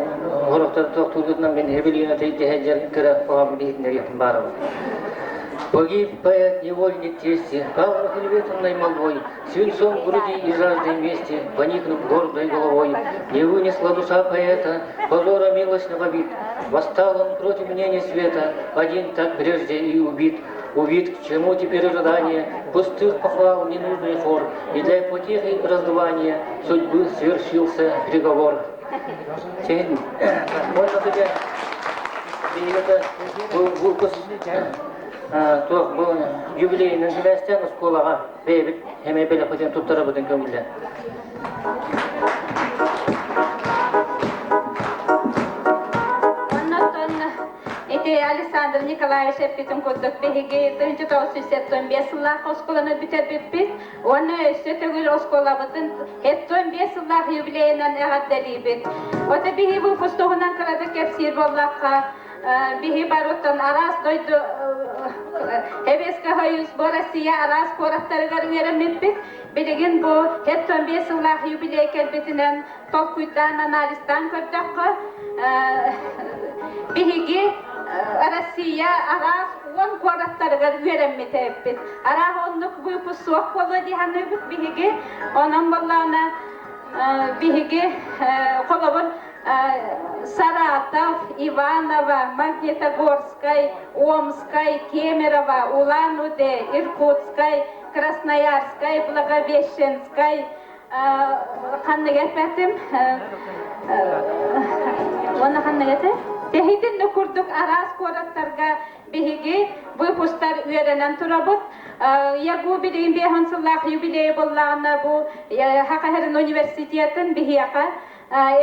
хорохтор туохтуургутунан мин эбилиин ити дьэһэ кыра хоһоон биһитиннэриэхпин баарабын. Погиб поэт невольник чести, Павлов ветреной молвой, Свинцом в груди и жаждой мести, Поникнув гордой головой, Не вынесла душа поэта Позора милостного вид. Восстал он против мнения света, Один так прежде и убит. Убит, к чему теперь ожидание, Пустых похвал ненужный хор, И для потехи раздувания Судьбы свершился приговор. Можно тебе выпуск туох бу юбилейынан сибээстээн оскуолаҕа бэйэбит эмэ бэлэхпитин туттарабытын көҥүллээн. Оннотон ити Александр Николаевич эппитин курдук биһиги 1975 сыллаах оскуоланы бүтэрбиппит уонна өссө төгүл оскуолабытын 75 сыллаах юбилейынан эҕэрдэлиибит. Ото биһи выпуск туһунан кыратык кэпсиир буоллахха, биһи барыттан араас дойду Советский Союз бу Россия араас куораттарыгар үөрэммиппит. Билигин бу 75 сыллаах юбилей кэлбитинэн толкуйдаан, анализтаан көрдөххө, биһиги Россия араас уон куораттарыгар үөрэммит эбиппит. Араас оннук выпуск суох буолуо дии саныыбыт биһиги. Онон буоллаҕына биһиги холобур Саратов, Иваново, Магнитогорскай, Омскай, Кемерово, Улан-Удэ, Иркутскай, Красноярскай, Благовещенскай, ханнык эппэтим уонна ханнык этэ тэһитин да курдук араас куораттарга биһиги выпустар үөрэнэн турабыт ЯГУ билигин биэһэн сыллаах юбилейи буоллаҕына бу Хахаһырын университетын биһиэхэ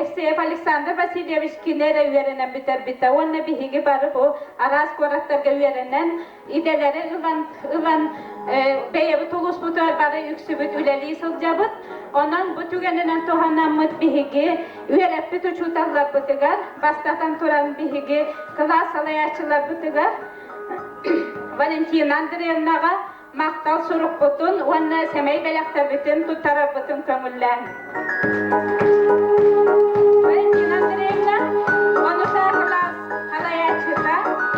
Евсеев Александр Васильевич кини эрэ үөрэнэн бүтэрбитэ уонна биһиги бары бу араас куораттарга үөрэнэн идэлэри ылан ылан бэйэбит улууспутугар бары үксүбүт үлэлии сылдьабыт. Онон бу түгэнинэн туһанаммыт биһиги үөрэппит учууталларбытыгар, бастатан туран биһиги кылаас салайааччыларбытыгар Валентина Андреевнаҕа махтал сурукпутун уонна сэмэй бэлэхтэрбитин туттарарбытын көҥүллээн. Валентина Андреевна, онус А кылаас салайааччыта,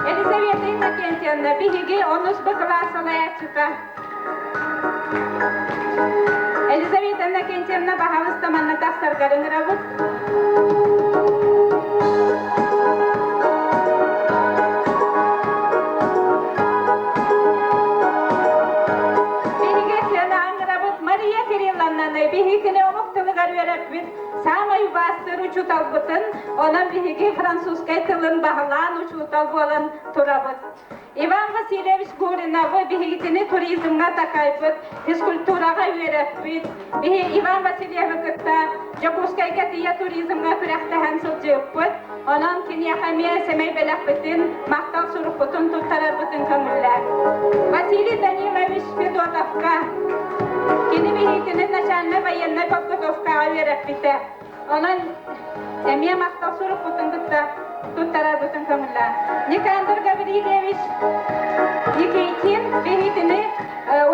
Елизавета Иннокентьевна, биһиги онус Б кылаас салайааччыта. Елизавета Иннокентьевна, баһаалыста манна тахсаргар ыҥырабыт. Биһиги сыанаҕа Мария Кирилловнаны биһигини омук тылыгар үөрэппит саамай убаастыыр учууталбытын, онон биһиги французскай тылын баһылаан учуутал буолан турабыт. Иван Васильевич Гуриновы биһигитини туризмҥа такайбыт, физкультураҕа үөрэппит. Биһи Иван Васильевы кытта Дьокуускайга тиийэ туризмҥа күрэхтэһэн сылдьыппыт. Онон киниэхэ эмиэ сэмэй бэлэхпитин, махтал сурукпутун туттарарбытын көҥүллээн. Василий Данилович Федотовка кини биһигитини начальнай военнай подготовкаҕа үөрэппитэ. Онон эмиэ махтал сурукпутун кытта туттарарбытын көҥүллээн. Никандр Гаврильевич Никитин биһигитини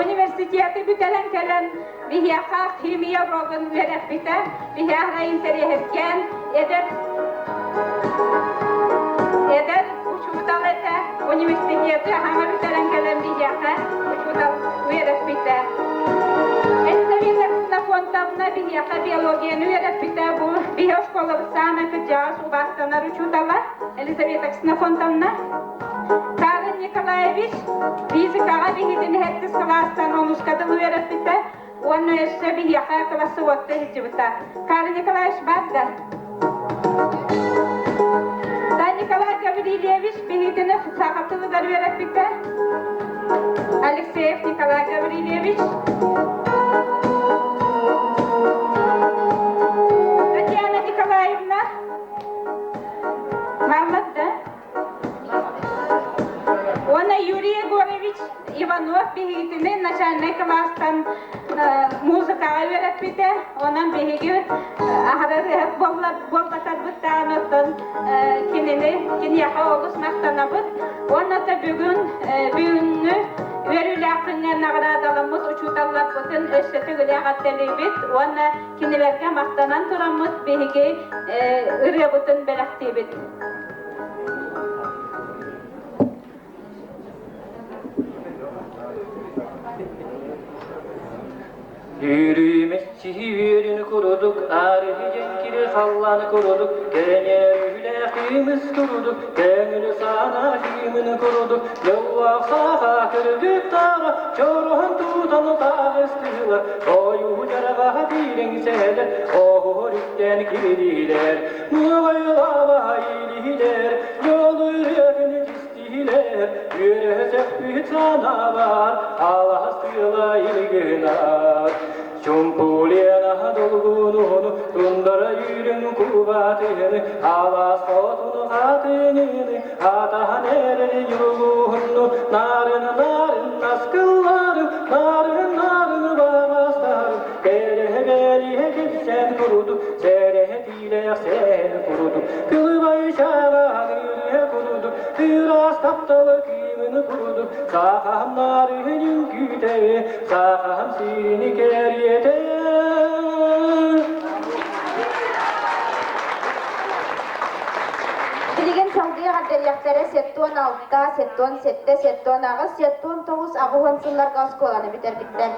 университет Университеты бүтэрэн кэлэн биһиэхэ химия уруогун үөрэппитэ. Биһиэхэ интэриэһиргээн эдэр эдэр учуутал этэ. Университеты хаҥа бүтэрэн кэлэн биһиэхэ учуутал үөрэппитэ. Елизавета Ксенофонтовна биһиэхэ биологияны үөрэппитэ. Бу биһи оскуолабыт саамай кырдьаҕас убаастанар учуутала Елизавета Ксенофонтовна. Карл Николаевич физикаҕа биһигини сэттис кылаастан онуска дылы үөрэппитэ уонна өссө биһиэхэ классоводка сылдьыбыта. Карл Николаевич баар да? Да Николай Гаврильевич биһигини саха тылыгар үөрэппитэ. Алексеев Николай Гаврильевич. Татьяна Николаевна. Маммат да? Уонна Юрий Егорович Иванов биһигитини начальнай кылаастан музыкаҕа үөрэппитэ. Онон биһиги аһара ырыаһыт буолбатарбыт даҕаны оттон кинини киниэхэ олус махтанабыт. Уонна да бүгүн бүгүҥҥү үөрүүлээх күҥҥэ наҕараадаламмыт учууталларбытын өссө төгүл эҕэрдэлиибит уонна кинилэргэ махтанан тураммыт биһиги ырыабытын бэлэхтиибит. Үрүмэччи үөрүн курдук, арыһы дьэҥкири халлаан курдук, кэҥэр үһүлээх кыымыс курдук, көҥүл саана кыымын курдук, дьоллоох саха кыргыттара, чороһон тутан таҕыстылар, ойуу дьараҕаһа биирэҥ сэлэр, оһуор үктээн кирилэр, Нуоҕайылаабаһа илиһилэр, дьолу ырыатын истиһилэр, үөрэ сөхпүт санаабар, алаас тыала илгынар. Чумпулена долгунуну, тундара үүрүн кубатыны, алаас хотуну хатыныны, атаһан эрэр юлуһунну, нарын нарын наскылларын, нарын нарын бағастарын, кэрэһэ бэриһэ кэпсээн курдук, сэрэһэ Тиилээх курдук, кылыбай чааҕаһын курдук, ыраас тапталы кыымын курдук, саахаһым наарыһын үҥкүүтэ, саахаһым сиини кэриэтэ. Билигин салгыы эҕэрдэлиэхтэрэ 76, 77, 78, 79, 80 сылларга оскуоланы бүтэрбиттэр.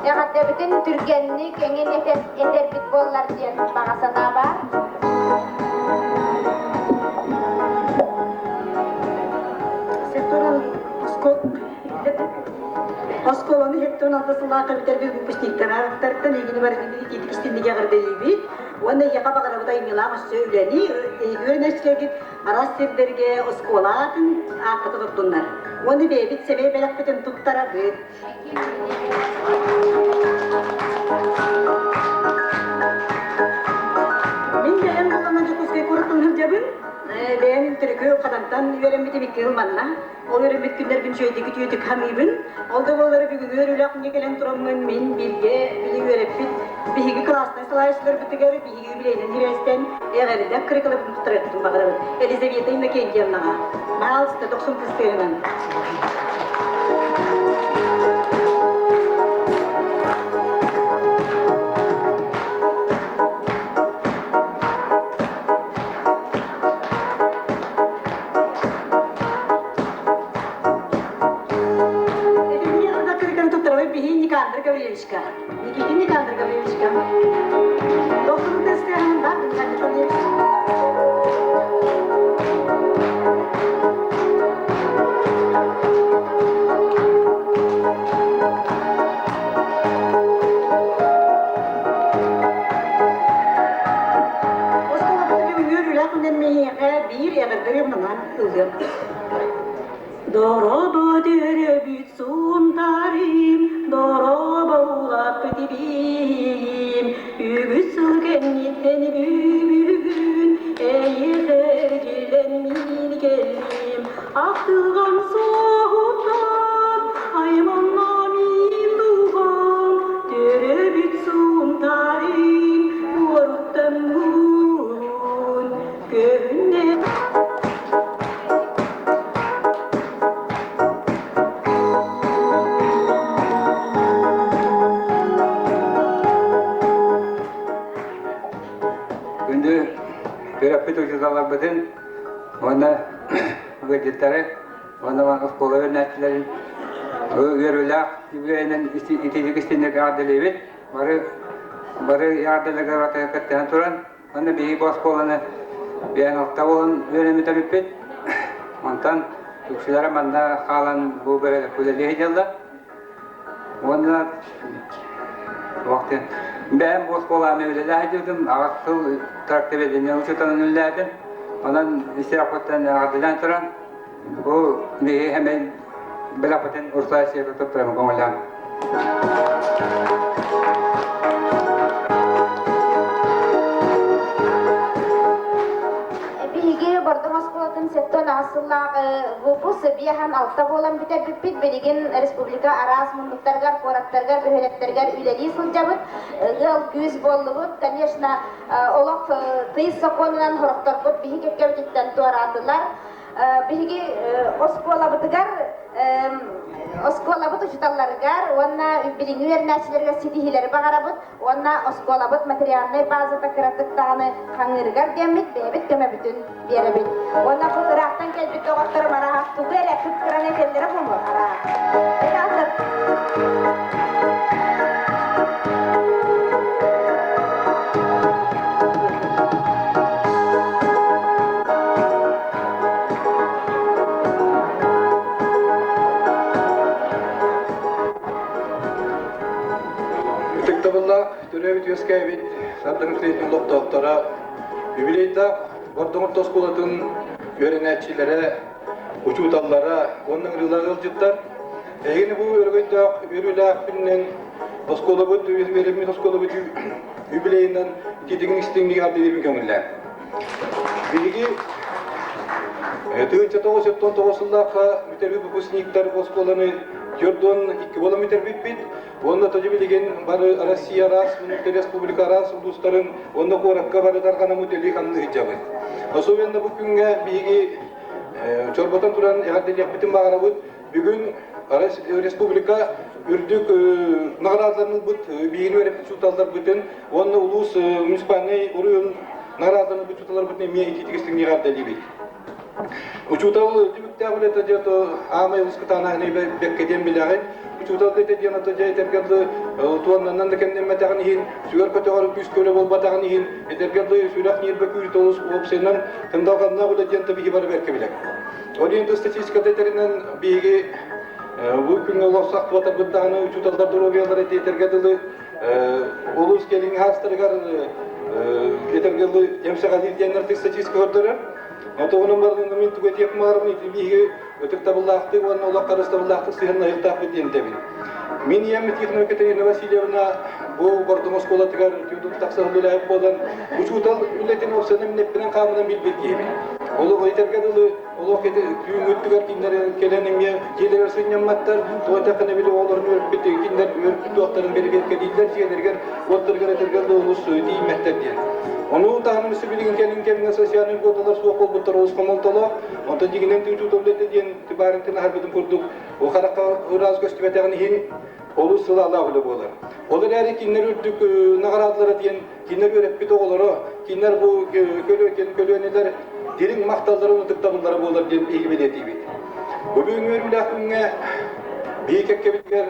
Эҕэрдэбитин түргэнник эҥин этэрбит буоллар диэн баҕа санаа баар. Оскуоланы хеттон алта сыллаахха бүтэрбит выпускниктарыттан эйигини барытын итиитик истинник эҕэрдэлиибит уонна эйиэхэ баҕарабыт айымньылаах өссө үлэни үөрэнээччилэргит араас сирдэргэ оскуола аатын ааттата турдуннар уонна бэйэбит сэмэй бэлэхпитин туттарабыт. Мин бэйэм буллана Дьокуускай куораттан сылдьабын. Бэйэм төрүкү Хатантан үөрэммитим икки сыл манна. Ол үөрэммит күннэрбин үчүгэйдик үтүөтүк саныыбын. Ол да буоллар бүгүҥҥү үөрүүлээх күҥҥэ кэлэн тураммын мин бииргэ били үөрэппит биһиги класснай салайааччыларбытыгар биһиги юбилейынан сибээстэн эҕэрдэ кырыкылабытын туттарыахпытын баҕарабыт. Елизавета Иннокентьевнаҕа. Баалыста дохсун кыстыырынан. Туттарабыт биһи Никандр Гаврильевичка. Никитин Никандр Гаврильевичка. Дохсун тестыаһын бар Никандр Гаврильевич. Оскуолабыт бүгүҥҥү үлэх үнэн миһиэхэ биир эҕэрдэ мунан ылыам. Дорообо төрөбүт сунтарым, дорообо улаппыт биим, үгүс сыл кэнниттэн оҕолорбутун уонна ыалдьыттары уонна оскуола үөрэнээччилэрин үөрүүлээх үбүлүөйүнэн итиитик истинник эҕэрдэлиибит. Бары бары эҕэрдэлэргэ барытыгар кыттыһан туран уонна биһиги бу оскуоланы биэн алта буолан үөрэммит эбиппит. Онтон үксүлэрэ манна хаалан бу үлэлии сылдьаллар. Уонна вахтын бэйэм бу оскуоланы үлэлээх сылдьыбытым, аҕыс сыл трактористынан учууталынан үлэлээтим. Онон исиэхпиттэн эҕэрдэлээн туран, бу биһиги эмиэ бэлэхпитин Урсаа сиэпэ туттаран көҥүллээн. Биһиги Бордоҥ оскуолатын сэттэ аҕыс сыллаах выпуск биэһэн алта буолан бүтэрбиппит. Билигин республика араас муннуктарыгар, куораттарыгар, бөһүөлэктэригэр үлэлии сылдьабыт. Ыал-күүс буоллубут. Конечно, олох тыйыс сокуонунан сорохторбут биһи кэккэбититтэн туораатылар. Биһиги оскуолабытыгар оскуолабыт учууталларыгар уонна билиҥҥи үөрэнээччилэргэ ситиһиилэри баҕарабыт уонна оскуолабыт материальнай базата кыратык даҕаны хаҥыырыгар диэммит бэйэбит көмөбүтүн биэрэбит. Уонна бу ыраахтан кэлбит доҕотторум арааһа тугу эрэ кыптыран этэллэрэ буолуо араа. Ытыктабыллаах төрөөбүт-үөскээбит Сардаҥа Светин олохтоохторо, юбилейдаах Бордоҥ орто оскуолатын үөрэнээччилэрэ, учууталлара уонна ыҥырыылаах ыалдьыттар, эһигини бу өрөгөйдөөх үөрүүлээх күнүнэн оскуолабыт үөрэммит оскуолабыт юбилейынан итиитигин истиҥник эҕэрдэлиирбин көҥүллээн. Биһиги 1999 сыллаахха бүтэрбит выпускниктар оскуоланы 42 буолан бүтэрбиппит. Уонна тоді билигин бары Россия араас, республика араас улуустарын уонна куоракка бары тарҕанаммыт үлэлии хамныы сылдьабыт. Особенно бу күҥҥэ биһиги чорботон туран эҕэрдэлиэхпитин баҕарабыт. Бүгүн республика үрдүк наҕараадаларын ылбыт биһигини үөрэппит учууталларбытын уонна улуус муниципальнай уруйун наҕараадаларын ылбыт учууталларбытын эмиэ итиитик истиҥник эҕэрдэлиибит. Учуутал түбүктээх үлэтэ дьэ аамай олус кытаанаһын бэккэ диэн билэҕин. Учуутал үлэтэ диэн ото дьэ этэргэ дылы туоннанан да кэмнэммэтэҕин иһин, сүгэр көтөҕөр күүскэ үлэ буолбатаҕын иһин, этэргэ дылы сүрэх ньиэрбэ күүрүтэ олус уопсайынан тындалҕаннаах үлэ диэн биһи бары бэркэ билэр. Ол иһин статистиката этэринэн биһиги бу күҥҥэ олох сахтыбатарбыт даҕаны учууталлар доруобуйалара этэргэ дылы улуус кэлиҥ хаастарыгар этэргэ дылы эмсэҕэлиир диэннэр статистика көрдөрөр. Отоҕунан барытын мин тугу этиэх баарым ити биһиги ытыктабыллаахтык уонна олох харыстабыллаахтык сыһыаннаһыахтаахпыт диэн этэбин. Мин ийэм Тихонова Екатерина Васильевна бу Бордоҥ оскуолатыгар түүн тахса үлэлээбит буолан, учуутал үлэтин уопсайынан минэппинэн хаамынан билбит киһибин. Олох этэргэ дылы, олох түүҥҥү өттүгэр кинилэр кэлэн эмиэ дьиэлэригэр сынньамматтар, туох этэххинэ били оҕолорун үөрпүт, кинилэр үөрпүт туохтарын бэрэбиэркэлииллэр, дьиэлэригэр, уоттарыгар этэргэ дылы олус тиийиммэттэр диэн. Ону таһынан өссө билигин кэлин кэмҥэ социальнай квоталар суох буолбуттар олус хомолтолоох. Онтон дьиҥинэн учуутал үлэтэ диэн барынтын аһарбытын курдук, Бу харахха ыраас көстүбэтэҕин иһин олус сылаалаах үлэ буолар. Ол эрээри кинилэр үрдүк наҕараадалара диэн кинилэр үөрэппит оҕолоро, кинилэр бу көлүөнэлэр дириҥ махталларын ытыктабыллара буолар диэн биһиги бэлиэтиибит. Бу бүгүҥҥү үөрүүлээх күҥҥэ биһиги кэккэбитигэр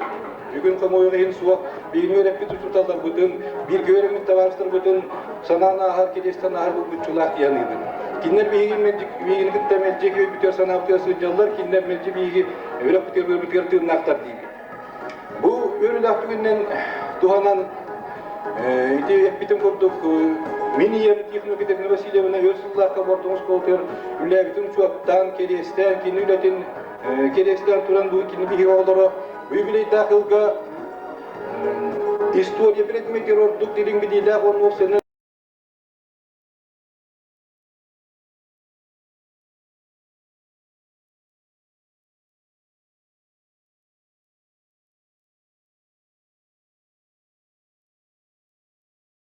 бүгүн хомойуох иһин суох биһигини үөрэппит учууталларбытын, бииргэ үөрэммит табаарыстарбытын санаан ааһар, кириэстэн ааһар булгуччулаах дии саныыбын. Кинилэр биһиги мэлдьи биһигини кытта мэлдьи үөрбүтүгэр санаабытыгар сылдьаллар, кинилэр мэлдьи биһиги үрэхпитигэр тыыннаахтар диибит. Бу үөрүүлээх түгэнинэн туһанан ити эппитим курдук мин ийэм Тихонова Екатерина Васильевна өр сыллаахха Бордоҥ оскуолатыгар үлээбитин учуоттаан, кэриэстээн, кини үлэтин кэриэстээн туран бу кини биһиги оҕолоро юбилейдаах ылга история предметигэр ордук дириҥ билиилээх уонна уопсайынан